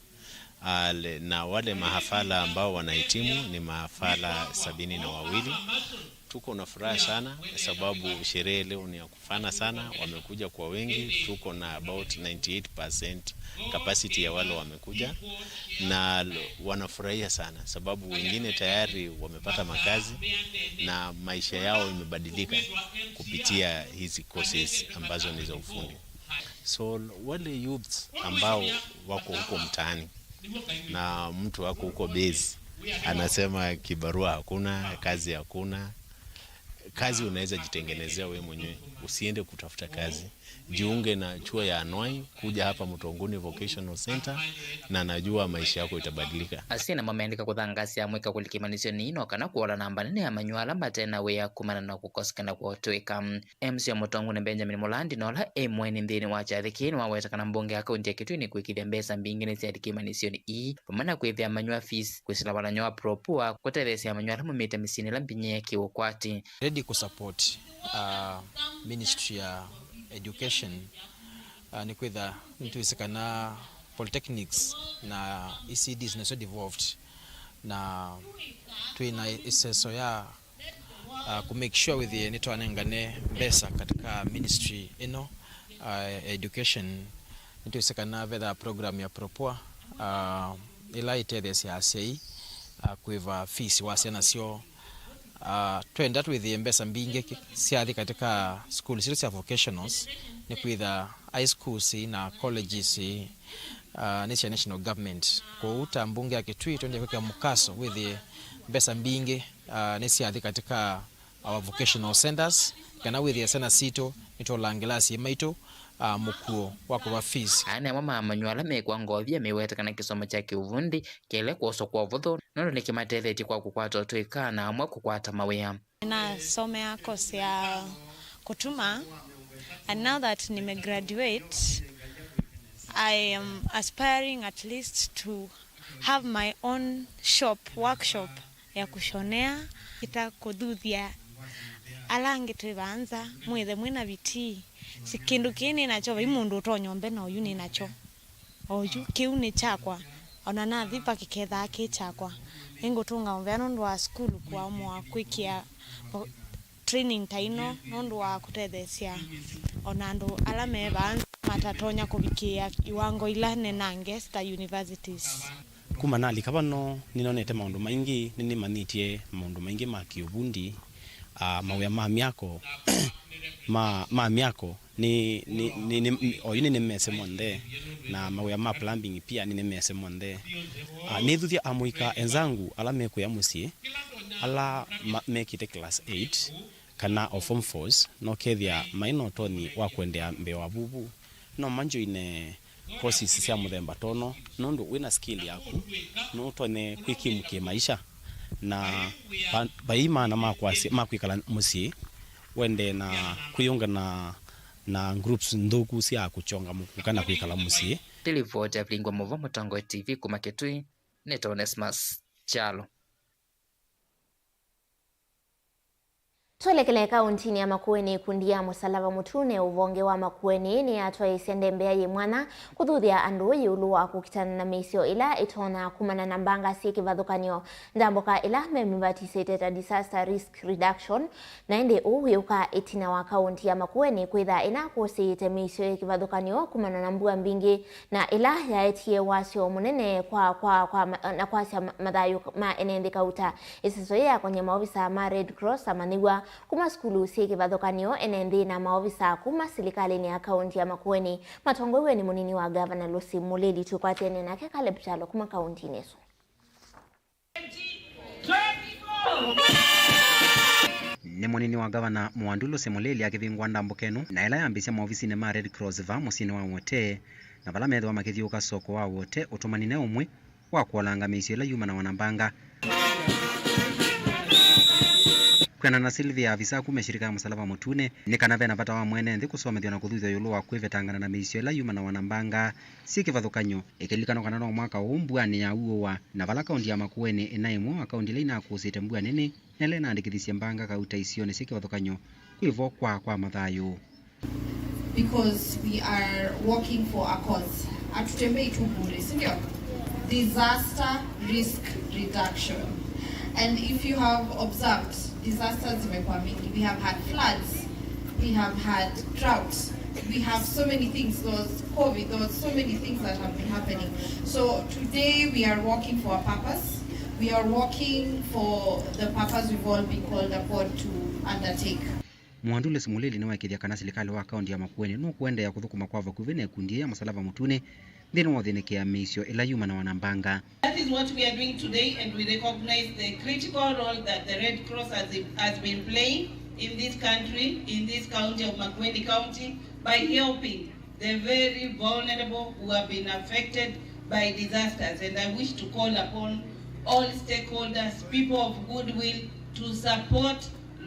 Ah, le-, na wale mahafala ambao wanahitimu ni mahafala sabini na wawili. Tuko na furaha sana sababu sherehe leo ni ya kufana sana, wamekuja kwa wengi, tuko na about ninety-eight percent capacity ya wale wamekuja, na l-, wanafurahia sana sababu wengine tayari wamepata makazi na maisha yao imebadilika kupitia hizi courses ambazo ni za ufundi. So wale youths ambao wako huko mtaani na mtu ako huko base anasema kibarua hakuna, kazi hakuna, kazi unaweza jitengenezea wewe mwenyewe, usiende kutafuta kazi. Jiunge na chuo ya Anwai, kuja hapa Mtonguni Vocational Center, na najua maisha yako itabadilika. Asyai namo meandĩka kũthangaasya amũika kũlika ĩmanyĩsyonĩ ii no kana kũola namba nene ya amanyĩw'a ala mate na wĩa kumana na kũkosekana kwa ũtũĩka. M C wa Mtonguni Benjamin Mulandi, na ũla e mũeni nthĩnĩ wa kyathĩ kĩĩ, nĩwaweta kana mbunge ya kaunti ya Kitui nĩkwĩkĩthya mbesa mbingĩ nĩsyalika ĩmanyĩsyonĩ ii, vamwe na kwĩthĩa amanyĩw'a fees, kwĩsĩla valany'o wa Pro Poor, kũtetheesya amanyĩw'a ala maumĩte mĩsyĩnĩ ĩla mbinyĩĩe kĩũkwati. Ready kũ support, uh, Ministry ya Education, uh, nĩkwĩtha nĩtwĩsĩ kana polytechnics na E C Ds nasyo devolved, na twĩ na ĩseso ya, uh, kũ make sure wĩthĩe nĩtwanengane mbesa katika ministry ĩno, uh, ya education. Nĩtwĩsĩ kana vetha program ya Pro Poor, uh, ĩla ĩtetheesya asyai, uh, kũĩva fees wa syana syoo. Uh, twenda twĩthĩe mbesa mbingĩ ki-, syathi katika schools isu sya vocationals, nĩkwĩtha high schools na colleges, uh, nĩ sya national government. Kwoou ta mbunge ya Kitui, twendie kwĩkĩa mũkaso wĩthĩe mbesa mbingĩ, uh, nĩsyathi katika our vocational centers, kana wĩthĩe syana sitũ nĩtũlaa ngilasi maitũ, uh, mũkuo wa kũva fees. Aya nĩ amwe ma amanyĩw'a ala mekwa ngovia meweta kana kĩsomo kya kĩũvundi kĩaĩle kwoswa kwa ũvũthũ, nũndũ nĩkĩmatethetye kwa kũkwata ũtũĩka na amwe kũkwata mawĩa. Ninasomea course ya kũtuma, and now that nimegraduate, I am aspiring at least to have my own shop, workshop ya kũshonea, ita kũthuthya ala angĩ twĩ vaa nza, mwĩthe mwĩna vitii. Si kĩndũ kĩĩ nĩ nakyo, vai mũndũ ũtonya ũmbe na ũyu nĩ nakyo. Oyu, kĩu nĩ kyakwa, ona nathi pakĩkethaa kĩ kyakwa. Nĩngũtũnga mũvea nũndũ wa sukulu kũamũa kwĩkĩa vo-, training ta ĩno nũndũ wa kũtetheesya ona andũ ala me vaa nza matatonya kũvikĩĩa iwango ila nenange ta universities. Kuma nalika vano, nĩnonete maũndũ maingĩ, nĩnĩmanyĩtye maũndũ maingĩ ma kĩũvundi, ah, mawĩa ma myako, ma, ma myako, nĩ, nĩ, nĩ, nĩ, oyu nĩnĩmese monthe, na mawĩa ma plumbing pia nĩnĩmese monthe. Ah, nĩthuthya amũika enzangu ala mekũya mũsyĩ, ala ma, mekĩte class eight, kana o form fours, nokethĩa mai na ũtonyi wa kũendeea mbee wa vuvu, no manjoine courses sya mũthemba tono, nũndũ wĩna skill yaku, nũtonye kwĩkimu kĩmaisha, na va-, vai maana ma kwasya, ma kwĩkala mũsyĩ, wende na kwĩyũnga na, na groups nthũku sya kũchonga mũkuka na kwĩkala mũsyĩ. Nĩ livoti ya Vilingwa Mũvo, Mũtongoi T V kuma Kitui, nĩ Onesmus Kyalo. Twelekele kaũntinĩ ya Makueni, ikundi ya Mũsalava Mũtune ũvonge wa Makueni nĩyatwaĩĩsye ndembea yĩ mwanya kũthuthya andũ ĩũlũ wa kũkitana na mĩisyo ĩla ĩtonya kumana na mbanga syĩ kĩvathũkany'o, ndambũka ĩla memivatisĩte ta disaster risk reduction. Na ĩndĩ ũu wĩũka ĩtina wa kaũnti ya Makueni kwĩtha ĩnakũsĩĩte mĩisyo yĩ kĩvathũkany'o kumana na mbua mbingĩ, na ĩla yaetie wasyo mũnene kwa, kwa, kwa, ma-, na kwasya ma-, mathayũ ma ene nthĩ kauta. Ĩseso yĩĩ yakony'a maovisa ma Red Cross, amanyĩw'a kuma sukulu syĩ kĩvathũkany'o, ene nthĩ na maovisa kuma silikalĩnĩ ya kaũnti ya Makueni matongoew'e nĩ mũnini wa ngavana Lucy Mulili. Tũkwatene nake Caleb Kyalo kuma kaũntinĩ ĩsu. Nĩ mũnini wa ngavana Mũandu Lucy Mulili akĩvingũa ndambũka ĩno, na ĩla yambĩĩsya maovisinĩ ma Red Cross va mũsyĩnĩ wa Wote, na vala methĩwa makĩthyũũka soko wa Wote, ũtũmani ne ũmwe wa kũolanga mĩisyo ĩla yumanawa na mbanga. Kwĩanana na Sylvia, avisa kuma ĩshirika ya Mũsalava Mũtune, nĩ kana vena vata wa mwene nthĩ kũsomethw'a na kũthuthw'a ĩũlũ wa kwĩvetangana na mĩisyo ĩla yumanawa na mbanga syĩ kĩvathũkany'o, ĩkĩlilikanwa kana no mwaka ũũ mbua nĩyaũũa, na vala kaũnti ya Makueni ĩnaĩ ũmwe wa kaũnti ila inakũsĩte mbua nene na ĩla ĩnaandĩkĩthisye mbanga kauta isionĩ syĩ kĩvathũkany'o kwĩ vo kwa, kwa mathayũ. Because we are working for a cause. Hatutembei tu bure, si ndio? Disaster risk reduction. And if you have observed, disasters zimekuwa mingi. We have had floods, we have had droughts, we have so many things, there was covid, there was so many things that have been happening. So today we are working for a purpose. We are working for the purpose we've all been called upon to undertake. Mwandule Simulili nĩwaĩkĩĩthya kana silikalĩ wa kaũnti ya Makueni nũkũendeea kũthũkũma kwa vakuvĩ na ĩkundi yĩĩ ya Mũsalava Mũtune nthĩnĩ wa ũthĩnĩkĩa mĩisyo ĩla yumanaw'a na mbanga. That is what we are doing today, and we recognize the critical role that the Red Cross has, has been playing in this country, in this county of Makueni County, by helping the very vulnerable who have been affected by disasters. And I wish to call upon all stakeholders, people of goodwill, to support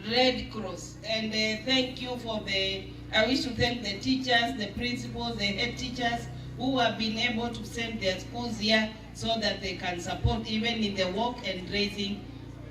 Red Cross. And uh, thank you for the, I wish to thank the teachers, the principals, the head teachers who have been able to send their schools here so that they can support even in the work and raising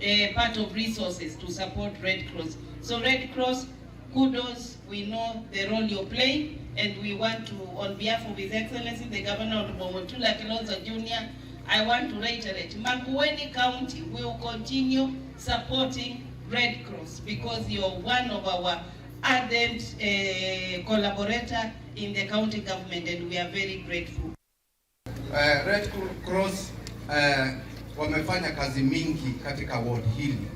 uh, part of resources to support Red Cross. So Red Cross, kudos, we know the role you're playing, and we want to, on behalf of His Excellency the Governor Honorable Mutula Kilonzo Junior, I want to reiterate, Makueni County will continue supporting Red Cross because you're one of our ardent uh, collaborator in the county government, and we are very grateful. Eh, Red Cross eh, wamefanya kazi mingi katika ward hili,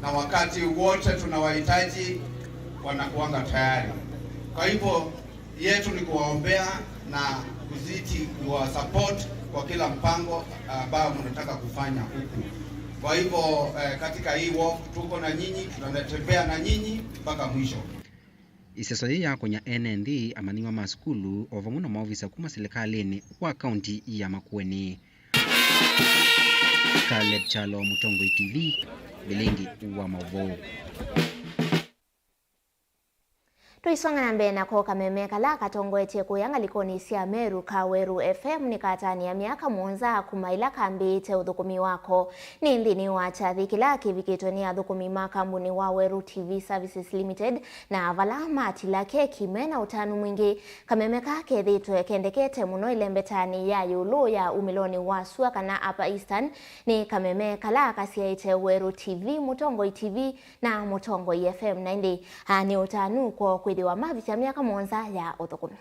na wakati wote tunawahitaji wanakuanga tayari. Kwa hivyo yetu ni kuwaombea na kuzidi kuwa support kwa kila mpango ambao mnataka kufanya huku. Kwa hivyo eh, katika hii walk tuko na nyinyi, tunatembea na nyinyi mpaka mwisho. Ĩseso yĩĩ yakũnya ene nthĩ, amanyĩw'a ma sukulu, o vamwe na maovisa kuma silikalĩnĩ wa kaunti ya Makueni. Caleb Kyalo, Mũtongoi T V, Vilingi wa Maũvoo. Tũisonga na mbee nako, kameme kala katongoetye kũya ngalĩkonĩ sya Meru ka Weru F M nĩkatanĩa myaka mũonza kuma ĩla kambĩĩte ũthũkũmi wako. Nĩ nthĩnĩ wa kyathĩ kĩla kĩvikĩtwe nĩ athũkũmi ma kambuni wa Weru T V Services Limited, na vala matila keki me na ũtanu mwingĩ. Kameme kaa kethĩĩtwe kendekete mũno ĩlembetanĩ ya ĩũlũ ya umĩlonĩ wa sua kana Upper Eastern. Nĩ kameme kala kasyaĩte Weru T V, Mũtongoi T V, na Mũtongoi F M, na ĩndĩ, a, nĩ ũtanu kwoo kwĩthĩwa mavikya myaka mũonza ya ũthũkũmi.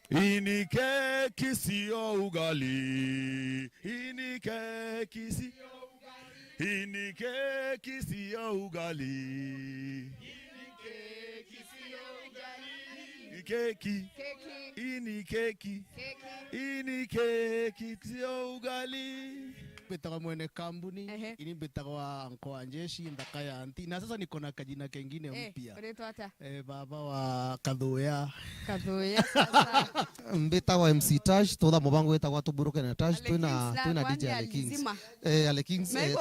Hii ni keki, sio ugali. Hii ni keki, sio ugali. Hii ni keki, sio ugali. Hii ni keki, sio ugali. Ni keki. Keki. Hii ni keki. Keki. Hii ni keki, sio ugali. Mbĩtawa mwene kambuni, ehe, ini mbĩtawa anko wa njeshi, nthaka ya nthi. Na sasa niko na kajina kengine, eh, mpya. Ũrĩtwa ata? Eh, baba wa Kathũya. Kathũya, sasa. Mbĩtawa M C Tash, tũtha mũvango wĩtagwa Tũburũke na Tash, twĩna, twĩna D J Ale Kings. Eh, Ale Kings, eh,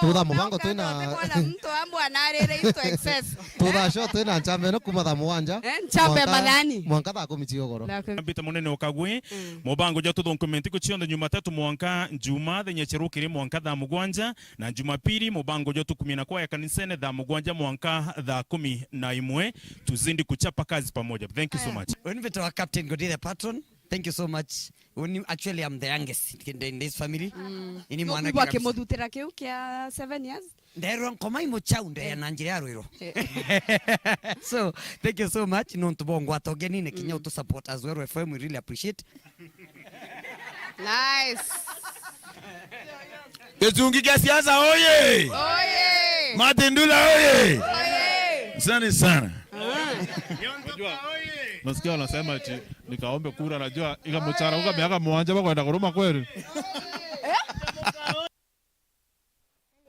tũtha mũvango twĩna mtu ambu anarĩre into excess. Tũtha show twĩna njamba ĩno kuma thaa mũgwanja. Eh, njamba mwanka, mathani. Mwanka thaa kũmi cia ũgoro. Mbĩta mũnene ũkagwĩ. Mm. Mũvango ja tũthũngũme nthikũ cionthe Jumatatũ mwanka Njuma, thenya cherũkĩrĩ mwanka thaa mũgwanja, na Jumapili mũvango ja tũkumya na kwaya kanisene thaa mũgwanja mwanka thaa kũmi na ĩmwe. Tuzidi kuchapa kazi pamoja. Thank you so much. Aya. Weni mbĩtawa Captain Godi the Patron. Thank you so much. Weni, actually, I'm the youngest in, in this family. Mm. Ini mwana kĩu kĩmũthutĩra kĩu kĩa seven years. Nderwa ngoma imũchau ndeya na njĩra ya rwĩro. Eh. So, thank you so much. Nũndũ bo ngwata ũgeni nĩ kinya, mm, ũtũ support as well, F M, we really appreciate. Nice. Kĩchungi kĩa siasa oye! Oye! Martin Ndula oye! Oye! Asante sana. Ah. Unajua, nasikia wanasema ati nikaombe kura, najua ikamuchara uka miaka mwanja wakwenda kuruma kweli.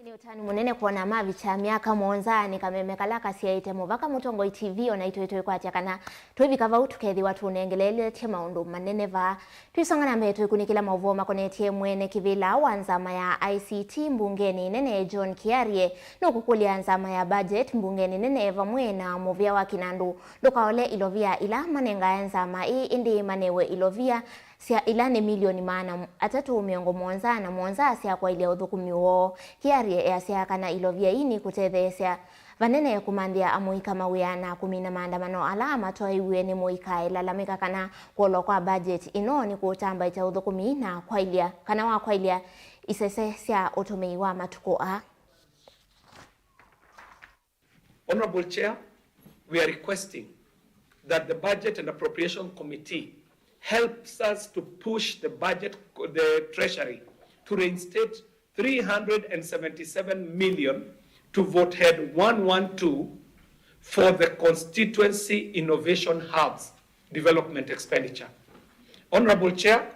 Nĩ ũtanu mũnene kwona mavikya myaka mũonza nĩ kameme kala kasyaĩte mũvaka Mũtongoi T V, o naitũ tũikwatya kana twĩvika vau tũkethĩwa tũnengeleletye maũndũ manene vaa. Twisonga na mbee, twĩkunĩkĩla maũvoo makonetye mwene kĩvĩla wa nzama ya I C T mbungenĩ nene John Kiarie nũkũkũlya nzama ya budget mbungenĩ nene vamwe na mũvĩa wa kĩnandũ ndũkaole ilovia ila manengae nzama ĩĩ, ĩndĩ manewe ilovia sya ila nĩ milioni maana atatũ mĩongo mũonza na mũonza sya kwaĩlya ũthũkũmi woo. Kiarie easya kana ilovia ii nĩkũtetheesya vanene kũmanthĩa amũika mawĩa na kũmina maandamano ala matwaĩw'e nĩ mũika ĩlalamĩka kana kwolwa kwa budget ĩno nĩkũũtambaĩkya ũthũkũmi na kwaĩlya, kana wa kwaĩlya isese sya ũtũmĩi wa matukũ aa. Honorable Chair, we are requesting that the Budget and Appropriation Committee helps us to push the budget, the Treasury, to reinstate three hundred and seventy-seven million to vote head one one two for the constituency innovation hubs development expenditure. Honorable Chair,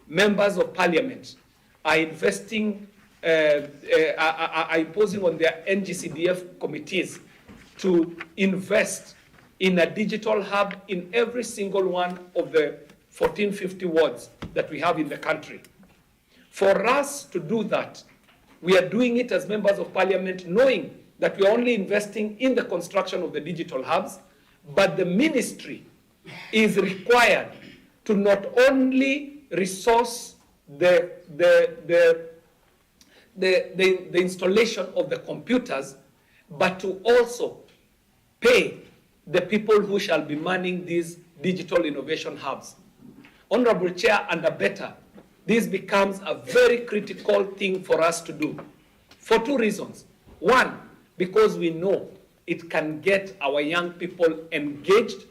members of parliament are investing, uh, uh, are, are, are imposing on their N G C D F committees to invest in a digital hub in every single one of the fourteen fifty wards that we have in the country. For us to do that, we are doing it as members of parliament, knowing that we are only investing in the construction of the digital hubs, but the ministry is required to not only resource the, the, the, the, the, the installation of the computers, but to also pay the people who shall be manning these digital innovation hubs. Honorable Chair, and a better, this becomes a very critical thing for us to do for two reasons. One, because we know it can get our young people engaged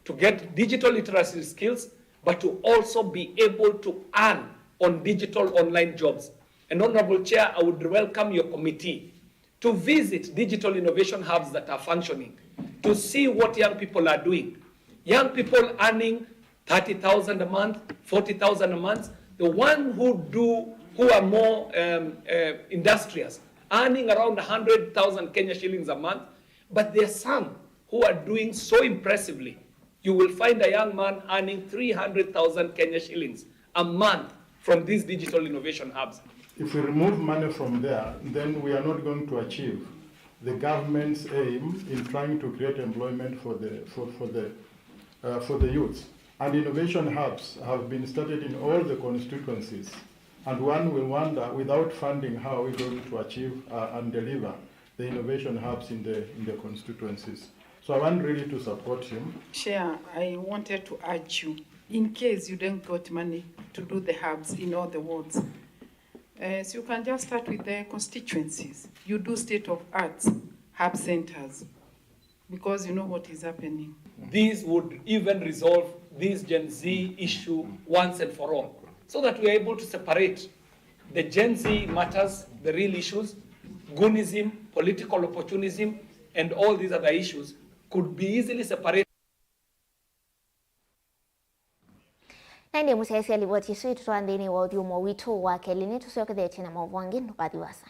to get digital literacy skills, but to also be able to earn on digital online jobs. And Honorable Chair, I would welcome your committee to visit digital innovation hubs that are functioning, to see what young people are doing. Young people earning thirty thousand a month, forty thousand a month. The one who do, who are more, um, uh, industrious, earning around one hundred thousand Kenya shillings a month. But there are some who are doing so impressively. You will find a young man earning three hundred thousand Kenya shillings a month from these digital innovation hubs. If we remove money from there, then we are not going to achieve the government's aim in trying to create employment for the, for, for the, uh, for the youths. And innovation hubs have been started in all the constituencies, and one will wonder, without funding, how are we going to achieve, uh, and deliver the innovation hubs in the, in the constituencies. So I want really to support him. Chair, I wanted to urge you, in case you don't got money to do the hubs in all the wards, uh, so you can just start with the constituencies. You do state of arts hub centers, because you know what is happening. This would even resolve this Gen Z issue once and for all, so that we are able to separate the Gen Z matters, the real issues, goonism, political opportunism, and all these other issues could be easily separated. Na ĩndĩ mũsyaĩĩsya livoti ĩsu ĩtũtwaa nthĩnĩ wa ũthyũmũo witũ wa kelĩ. Nĩtũsyokethetye na maũvoo angĩ, ndũkathi vaasa.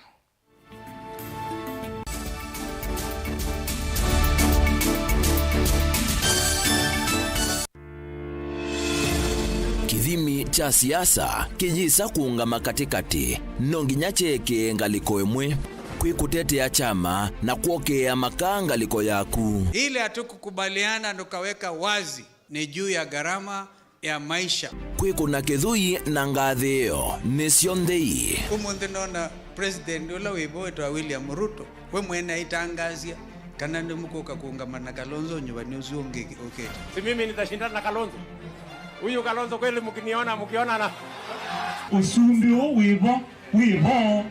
Kĩthimi kya siasa kĩyĩsa kũũngama katĩkatĩ, no nginya kyeekĩe ngalĩko ĩmwe. Kwĩ kũtetea kyama na kwokea makaa ngalĩko yaku. Ile hatukukubaliana tukaweka wazi ni juu ya gharama ya maisha. Kwĩkũna kĩthũi na ngathĩĩo nĩsyo nthei. Ũmũnthĩ nona president ũla wĩ vo wĩtawa William Ruto, we mwene aitangaasya kana nĩmũkũka kũũngama na Kalonzo nyuvani ũsu ũngĩ ũkĩte. Si mimi nitashindana na Kalonzo? Huyu Kalonzo kweli mkiniona, mkionana? Ũsumbĩ ũũ wĩ vo wĩ vo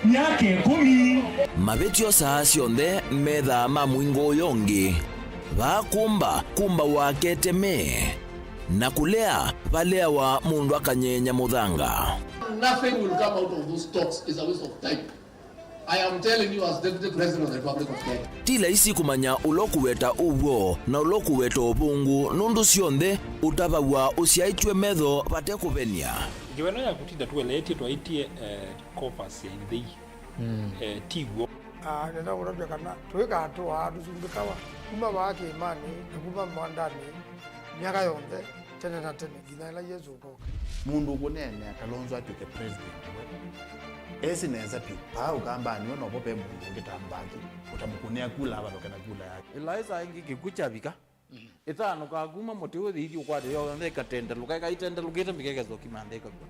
myaka ĩkũmi. Mavĩtyo saa syonthe methaa ma mũingo ũyo ũngĩ. Vaa kũmba, kũmbawa keteme, na kũlea, valeawa mũndũ akanyenya mũthanga. Nothing will come out of those talks. It's a waste of time. I am telling you as Deputy President of the Republic of Kenya. Ti laisi kũmanya ũla ũkũweta ũw'o na ũla ũkũweta ũvũngũ, nũndũ syonthe ũtavaw'a ũsyaĩtw'e metho vate kũvenia. Ngewa ĩno ya kũtinda tũeleetye twaĩtye, eh, Caucus ya Ithei, eh, ti w'o. Ah, nenda kũtavya kana tũikatũaa tũsumbĩkawa kuma vaa kĩĩmanĩ na kuma mwandanĩ myaka yonthe, tene na tene, nginya ĩla Yesũ ũkoka. Mũndũ ũkũneenea Kalonzo atw'ĩke president we, esi nesa vyũ, vaa Ũkambanĩ we novo ve mũndũ ũngĩ ta Mbaki, ũtamũkũnĩa kula avalũke na kula yake. Ĩlaĩsa ĩngĩ kĩkw'ũ kyavika, ĩtanũkaa kuma mũtĩ ũyũ ĩthi ũkwate yonthe ĩkatendelũka, ĩkaitendelũkĩte mbika ĩkesa ũkima nthĩ ĩkakw'a.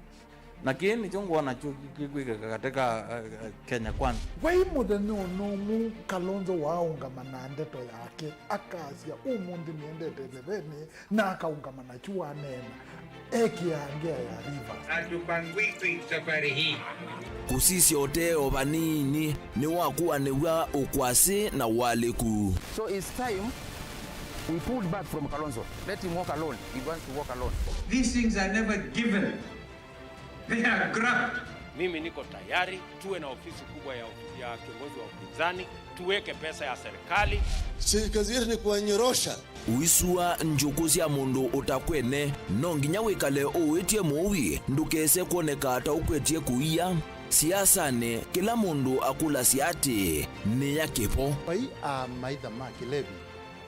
Na kĩĩ nĩkyo ngwona kyo kĩkwĩkĩka katĩ ka, eh, eh, Kenya Kwanza. Vai mũthenya o na ũmwe Kalonzo waaũngama na ndeto yake, akasya, "Ũmũnthĩ nĩendete ĩthevenĩ," na akaũngama na kyu waneena, ekĩaa ngĩa ya Rivers. Hatupangwiki safari hii. Kũsisya ũtee o vanini nĩwakuanĩw'a ũkwasĩ na ũalĩku. So it's time we pulled back from Kalonzo. Let him walk alone. He wants to walk alone. These things are never given. They are grabbed. Mimi niko tayari, tuwe na ofisi kubwa ya, ya kiongozi wa upinzani, tuweke pesa ya serikali. Si kazi yetu ni kuwanyorosha. Ũisua njũkũ sya mũndũ ũtakwene, no nginya wĩkale ũwĩtye mũui ndũkese kwoneka ta ũkwetye kũia. Siasanĩ, kĩla mũndũ akũlasya atĩĩ, nĩ ya kĩvo. Vai amaitha ma kĩlevi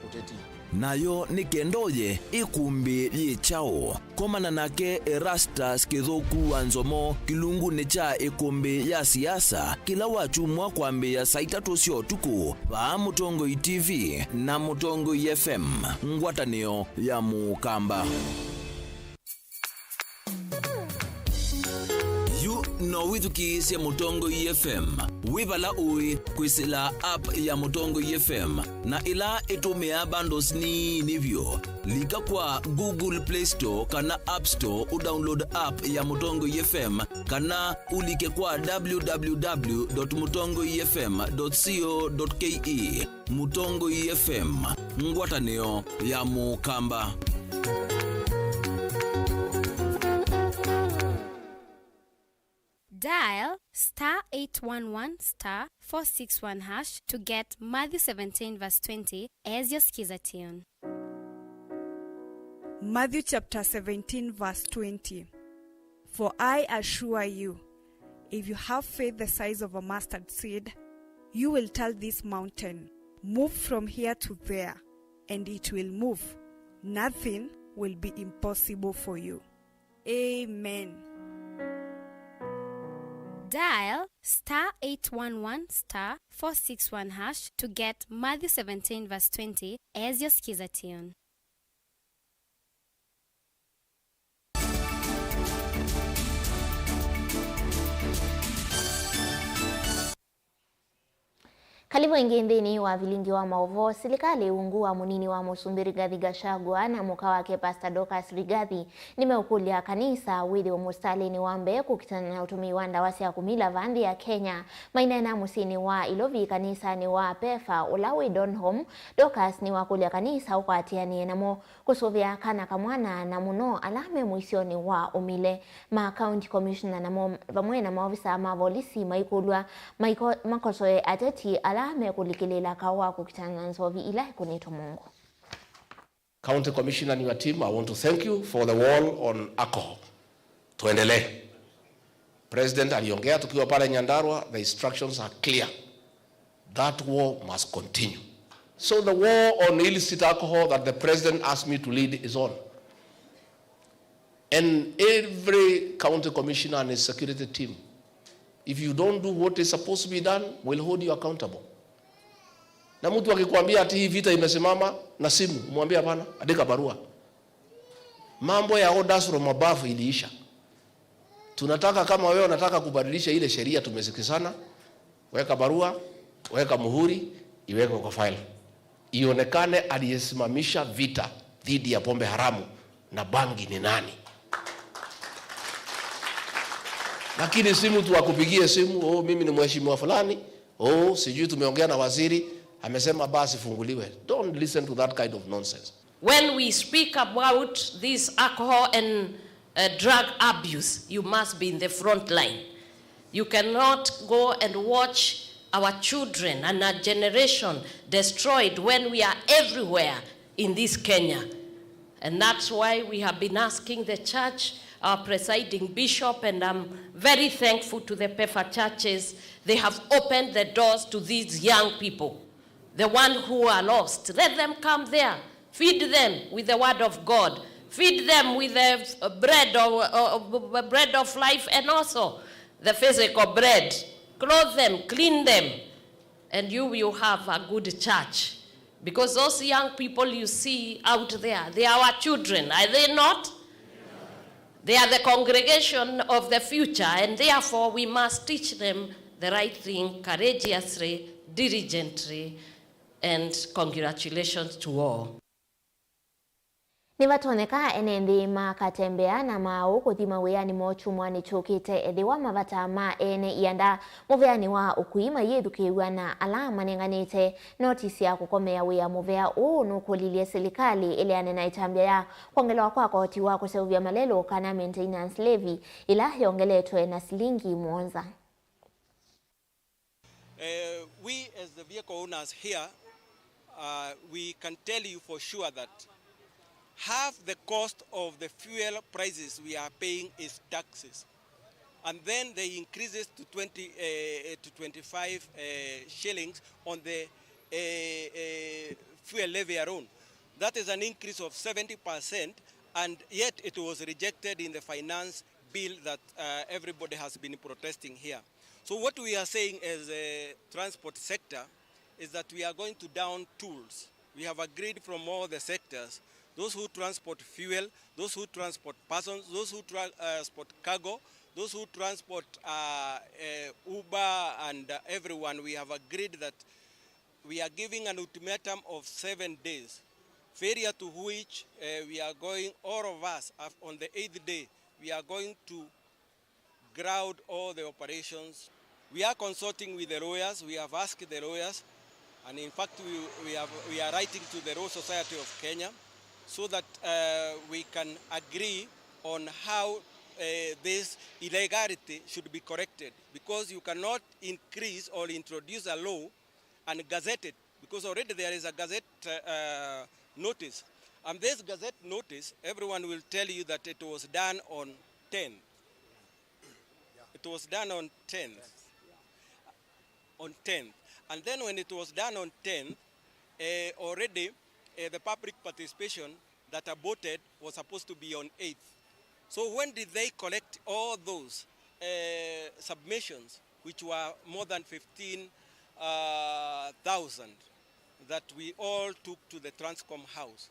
ũteti. Nayo nĩ kenda ũye ĩkũmbĩ yĩ kyaũ? Komana nake Erastus Kĩthũku wa Nzomo kĩlungunĩ kya ĩkũmbĩ ya siasa kĩla wakyumwa kwambĩĩa saa itatũ sya ũtukũ vaa Mũtongoi T V na Mũtongoi F M, ngwatanĩo ya Mũkamba. Yu no wĩthukĩĩsye Mũtongoi F M wĩ vala ũĩ kwĩsĩla app ya Mũtongoi F M, na ĩla ĩtũmĩaa bundles nini vyũ. Lika kwa Google Play Store kana App Store ũdownload app ya Mũtongoi F M, kana ũlike kwa w w w dot mũtongoi f m dot co dot k e. Mũtongoi F M, ngwatanĩo ya Mũkamba. Dial star eight one one star four six one hash to get Matthew seventeen verse twenty as your Skiza tune. Matthew chapter seventeen verse twenty. For I assure you, if you have faith the size of a mustard seed, you will tell this mountain, "Move from here to there," and it will move. Nothing will be impossible for you. Amen. Dial star eight one one star four six one hash to get Matthew seventeen verse twenty as your Skiza tune. Kalĩvo ĩngĩ nthĩnĩ wa vilingi wa maũvoo. Silikalĩ ungu wa mũnini wa mũsumbĩ Rigathi Gachagua na mũka wake Pastor Dorcas Rigathi nĩmeũkũlya kanisa wĩthĩwe mũsitalĩnĩ wa mbee kũkitana na ũtũmĩi wa ndawa sya kũmila vaa nthĩ ya Kenya. Maineena mũsyĩnĩ wa Ilovi kanisanĩ wa Pefa ũla wĩ Donholm, Dorcas nĩwakũlya kanisa ũkwatĩanĩe namo kũsũvĩa kana kamwana, na mũno ala me mũisyonĩ wa ũmile. Ma County Commissioner namo vamwe na maovisaa ma volisi maikũlw'a maiko-, makosoe ateti ala mekũlikĩlĩĩla kaũ wa kũkitana na nzovi ila ikũnĩtwe mũongo. County Commissioner and your team, I want to thank you for the wall on alcohol. Tuendelee. President aliongea tukiwa pale Nyandarua, the instructions are clear. That war must continue. So the war on illicit alcohol that the president asked me to lead is on. And every county commissioner and his security team, if you don't do what is supposed to be done, we'll hold you accountable. Na mtu akikwambia ati hii vita imesimama na simu, mwambie hapana, andika barua. Mambo ya orders from above iliisha. Tunataka, kama wewe unataka kubadilisha ile sheria tumesikizana, weka barua, weka muhuri, iwekwe kwa file. Ionekane aliyesimamisha vita dhidi ya pombe haramu na bangi ni nani. Lakini si mtu akupigie simu, "Oh, mimi ni mheshimiwa fulani, oh, sijui tumeongea na waziri, amesema basi funguliwe." Don't listen to that kind of nonsense. When we speak about this alcohol and, uh, drug abuse, you must be in the front line. You cannot go and watch our children and a generation destroyed when we are everywhere in this Kenya. And that's why we have been asking the church, our presiding bishop, and I'm very thankful to the Pefa churches. They have opened the doors to these young people. The one who are lost, let them come there. Feed them with the word of God. Feed them with the, uh, bread of, uh, uh, bread of life and also the physical bread. Clothe them, clean them, and you will have a good church. Because those young people you see out there, they are our children, are they not? They are the congregation of the future, and therefore we must teach them the right thing courageously, diligently, and congratulations to all. Nĩvatonyeka ene nthĩ makatembea na maaũ kũthi mawĩanĩ moo kyumwanĩ kyũkĩte ethĩwa mavata ma ene ianda mũveanĩ wa ũkui mayĩthukĩĩw'a na ala manenganĩte notisi ya kũkomea wĩa. Mũvea ũũ nũkũlilye silikalĩ ĩleane na ĩtambya ya kwongelewa kwa koti wa kũseũvya malelũ kana maintenance levy ĩla yongeletwe na silingi mũonza. Uh, we as the vehicle owners here, uh, we can tell you for sure that half the cost of the fuel prices we are paying is taxes. And then they increases to twenty, uh, to twenty-five, uh, shillings on the, uh, uh, fuel levy alone. That is an increase of seventy percent, and yet it was rejected in the finance bill that, uh, everybody has been protesting here. So what we are saying as a transport sector is that we are going to down tools. We have agreed from all the sectors, those who transport fuel, those who transport persons, those who tra-, uh, transport cargo, those who transport, uh, uh, Uber and, uh, everyone, we have agreed that we are giving an ultimatum of seven days, failure to which, uh, we are going, all of us, uh, on the eighth day, we are going to ground all the operations. We are consulting with the lawyers, we have asked the lawyers, and in fact we, we, have, we are writing to the Law Society of Kenya so that, uh, we can agree on how, uh, this illegality should be corrected, because you cannot increase or introduce a law and gazette it, because already there is a gazette, uh, notice. And this gazette notice, everyone will tell you that it was done on tenth. It was done on tenth. On tenth. And then when it was done on tenth, uh, already, uh, the public participation that aborted was supposed to be on eighth. So when did they collect all those, uh, submissions, which were more than fifteen, uh, thousand, that we all took to the Transcom house?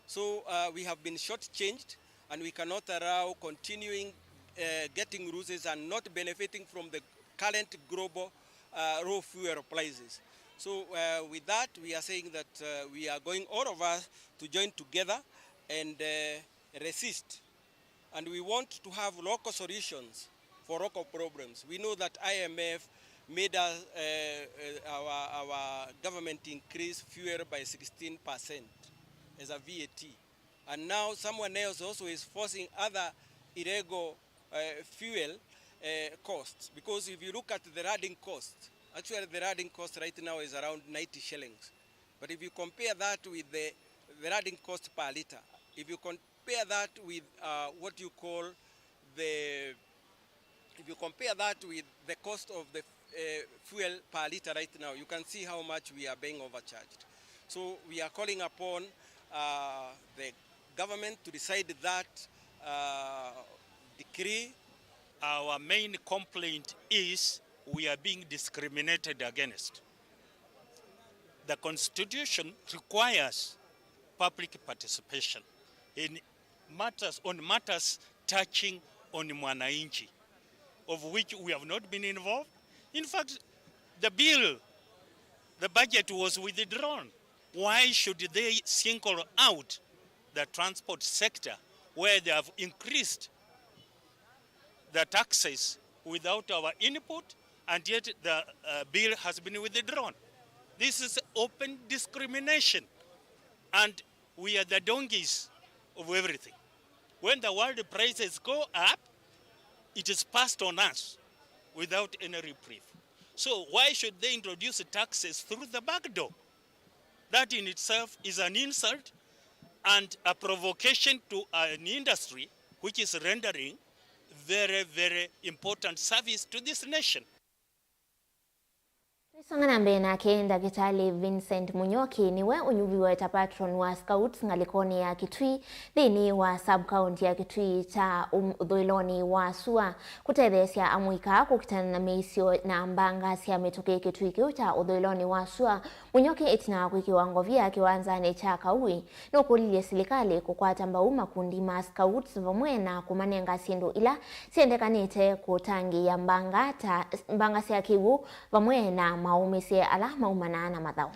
So, uh, we have been shortchanged, and we cannot allow continuing, uh, getting roses and not benefiting from the current global, uh, raw fuel prices. So, uh, with that, we are saying that, uh, we are going, all of us, to join together and, uh, resist. And we want to have local solutions for local problems. We know that I M F made us, uh, uh, our, our government increase fuel by sixteen percent as a V A T. And now someone else also is forcing other illegal, uh, fuel, uh, costs. Because if you look at the running cost, actually the running cost right now is around ninety shillings. But if you compare that with the, the running cost per litre, if you compare that with, uh, what you call the, if you compare that with the cost of the, uh, fuel per litre right now, you can see how much we are being overcharged. So we are calling upon, uh, the government to rescinde that, uh, decree. Our main complaint is we are being discriminated against. The constitution requires public participation in matters, on matters touching on mwananchi, of which we have not been involved. In fact, the bill, the budget was withdrawn. Why should they single out the transport sector where they have increased the taxes without our input, and yet the, uh, bill has been withdrawn? This is open discrimination, and we are the donkeys of everything. When the world prices go up, it is passed on us without any reprieve. So why should they introduce taxes through the back door? That in itself is an insult and a provocation to an industry which is rendering very, very important service to this nation. Tũisonga na mbee nake, Ndakĩtalĩ Vincent Mũnyoki nĩwe ũnyuviwe ta patron wa Scouts ngalĩkonĩ ya Kitui nthĩnĩ wa sub-county ya Kitui kya ũm-, ũthũĩlonĩ wa sua, kũtetheesya amũika kũkitana na mĩisyo na mbanga sya mĩtũkĩ Kitui kĩu kya ũthũĩlonĩ wa sua. Mũnyoki ĩtina wa kwĩkĩwa ngovia kĩwanzanĩ kya Kaui, nũkũlilye silikalĩ kũkwata mbau makundi ma Scouts vamwe na kũmanenga syĩndũ ila syendekanĩte kũtangĩĩa mbanga ta mbanga sya kĩw'ũ vamwe na maũmĩsye ala maumanaa na mathaũ.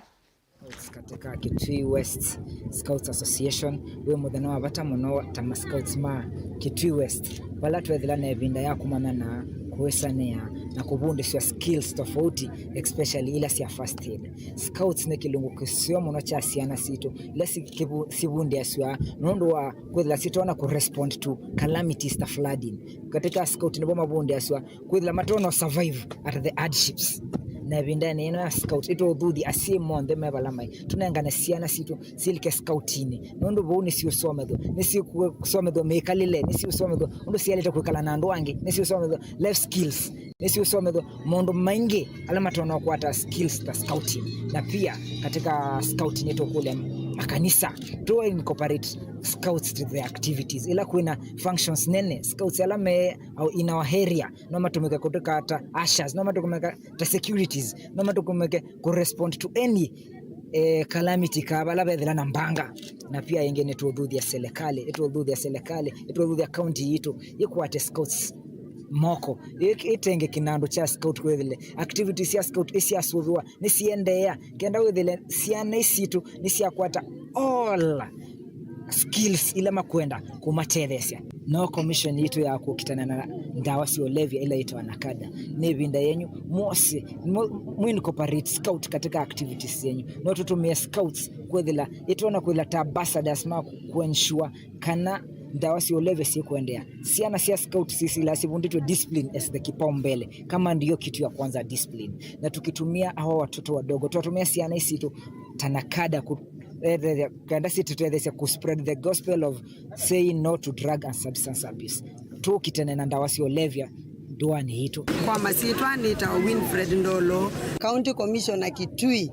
Scouts katika Kitui West Scouts Association wĩ mũthenya wa vata mũno ta ma scouts ma Kitui West, vala twethĩla na ĩvinda ya kũmanya na kũĩsanĩa na kũvundĩsw'a skills tofauti, especially ila sya first aid. Scouts nĩ kĩlungu kĩseo mũno kya syana sitũ ila si- kĩvu- sivundĩasw'a nũndũ wa kwĩthĩla sitonya kũ respond to calamities ta flooding. Katika scout nĩvo mavundĩasw'a kwĩthĩla matonya survive at the hardships. Na ĩvindanĩ ĩno ya scout, ĩtũũthuthya asyai monthe me vala maĩ, tũnengane syana sitũ silike scoutinĩ, nũndũ vau nĩsiũsomethw'a, nĩsiũsomethw'a mĩkalĩle, nĩsiũsomethw'a ũndũ sialĩte kwĩkala na andũ angĩ, nĩsiũsomethw'a life skills, nĩsiũsomethw'a maũndũ maingĩ ala matonya kũkwata skills ta scouting. Na pia katika scouting nĩtũkũlya makanisa to incorporate scouts to the activities. Ila kwĩna functions nene, scouts ala me au in our area no matũmĩke kũtũka ta ushers, no matũmĩke ta securities, no matũmĩke kũ respond to any eh, calamity ka vala vethĩla na mbanga. Na pia ĩngĩ nĩtũũthuthya serikali, ĩtũũthuthya serikali, ĩtũũthuthya county yitũ ĩkwate scouts moko, ĩ- ĩtenge kĩnandũ kya scout kwĩthĩle activities sya scout ĩsyasũvĩwa nĩsiendeea, kenda wĩthĩle syana isitũ nĩsyakwata all skills ila makwenda kũmatetheesya. No commission yitũ ya kũkitana na ndawa sya ũlevya ila yĩtawa NACADA, nĩ ĩvinda yenyu mwose mu- mu incorporate scout katika activities yenyu. No tũtũmĩe scouts kwĩthĩla ĩtona kwĩthĩla ta ambassadors ma kũensure kana ndawa sya ũlevya syĩkũendeea. Syana sya scout sisila sivundĩtwe discipline as the kipaumbele, kama ndiyo kitu ya kwanza, discipline. Na tukitumia hawa watoto wadogo, twatumia syana isitũ ta NACADA ku- kenda sitũtetheesya ku spread the gospel of saying no to drug and substance abuse, tũkitane na ndawa sya ũlevya ndũanĩ yitũ. Kwa masyĩtwa nĩtawa Winfred Ndolo, County Commissioner Kitui,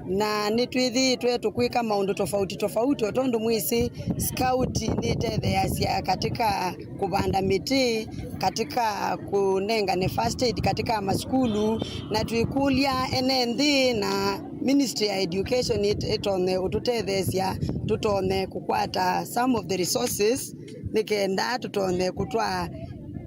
na nĩtwĩthĩĩtwe tũkwĩka maũndũ tofauti tofauti. O tondũ mwĩsĩ, scout nĩtetheeasya katika kũvanda mĩtĩ, katika kũnengane first aid katika masukulu, na twĩkũlya ene nthĩ na Ministry ya Education ĩt- ĩtonye ũtũtetheesya tũtonye kũkwata some of the resources nĩ kenda tũtonye kũtwaa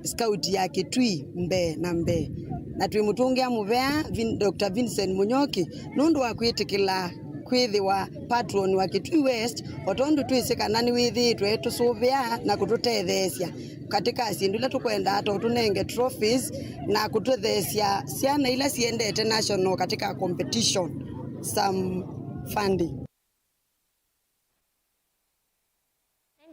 scout ya Kitui mbee na mbee. Na twĩmũtũngĩa mũvea Vin- Doctor Vincent Mũnyoki nũndũ wa kwĩtĩkĩla kwĩthĩwa patron wa Kitui West, o tondũ twĩsĩ kana nĩwĩthĩĩtwe tũsũvĩa na kũtũtetheesya katika syĩndũ ila tũkwendaa, ta ũtũnenge trophies na kũtũtheesya syana ila siendete national katika competition some funding.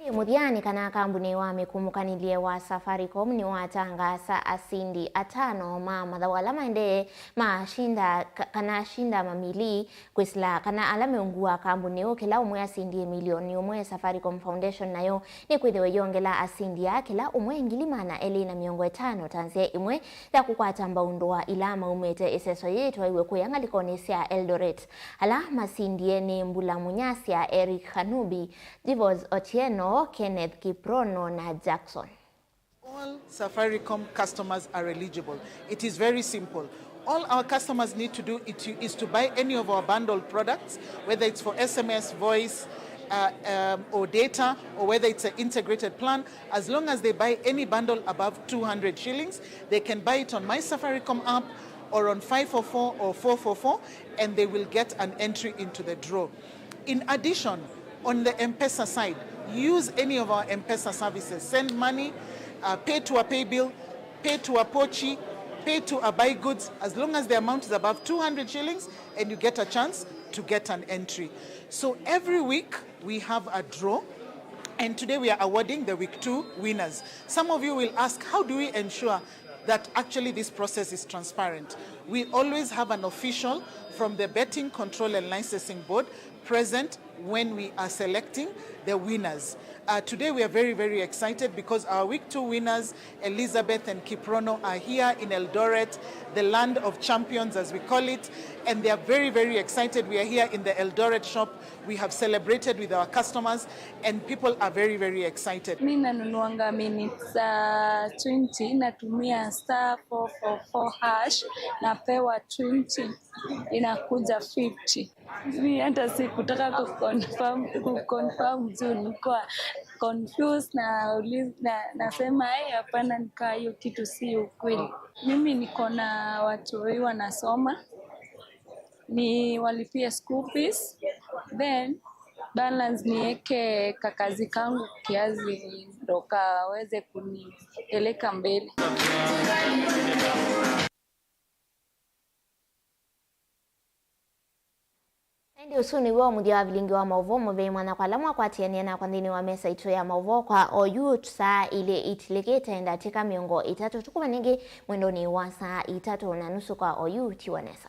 Ĩndĩ mũthyanĩ kana kambunĩ wa mĩkũmũkanĩlye wa Safaricom nĩwatangaasa asindi atano ma mathaũ ala maendee ma ashinda ka- kana ashinda mamili kwĩsĩla kana ala meũngua kambunĩ ũũ kĩla ũmwe asindie milioni ũmwe. Safaricom Foundation nayo nĩkwĩthĩwe yongela asindi aa kĩla ũmwe ngili maana elĩ na mĩongo ĩtano ta nzĩa ĩmwe ya kũkwata mbau ndũa ila maumĩte ĩseso yĩĩ twaiwe kũya ngalĩkonĩ sya Eldoret. Ala masindie nĩ Mbula Munyasya, Eric Khanubi, Divos Otieno, Kenneth Kiprono na Jackson. All Safaricom customers are eligible. It is very simple. All our customers need to do it is to buy any of our bundled products, whether it's for S M S, voice, uh, um, or data, or whether it's an integrated plan. As long as they buy any bundle above two hundred shillings, they can buy it on My Safaricom app or on five four four or four four four, and they will get an entry into the draw. In addition, on the M-Pesa side, use any of our M-Pesa services. Send money, uh, pay to a pay bill, pay to a pochi, pay to a buy goods, as long as the amount is above two hundred shillings, and you get a chance to get an entry. So every week we have a draw, and today we are awarding the week two winners. Some of you will ask, how do we ensure that actually this process is transparent? We always have an official from the Betting Control and Licensing Board present when we are selecting the winners. Uh, today we are very, very excited because our week two winners, Elizabeth and Kiprono, are here in Eldoret, the land of champions as we call it, and they are very, very excited. We are here in the Eldoret shop. We have celebrated with our customers and people are very, very excited. Mi nanunuanga minutes za twenty, natumia star four four four hash, napewa twenty, inakuja fifty. Mi hata sikutaka kuconfirm, kuconfirm juu nilikuwa confused na, na nasema, "Ai, hapana, nikaa hiyo kitu si ukweli." Mimi niko na watoi wanasoma, niwalipie school fees, then balance niweke kakazi kangu kiasi ndo kaweze kunipeleka mbele. Na ĩndĩ ũsu nĩw'o mũthya wa vilingi wa maũvoo mũvei mwana kwa ala mwakwatĩanĩa nakwa nthĩnĩ wa mesa itũ ya maũvoo kwa oyu saa ilĩ itilĩkĩte ndatĩka mĩongo ĩtatũ. Tũkũmane ĩngĩ mwendonĩ wa saa itatũ na nusu kwa oyu, tiwa nesa.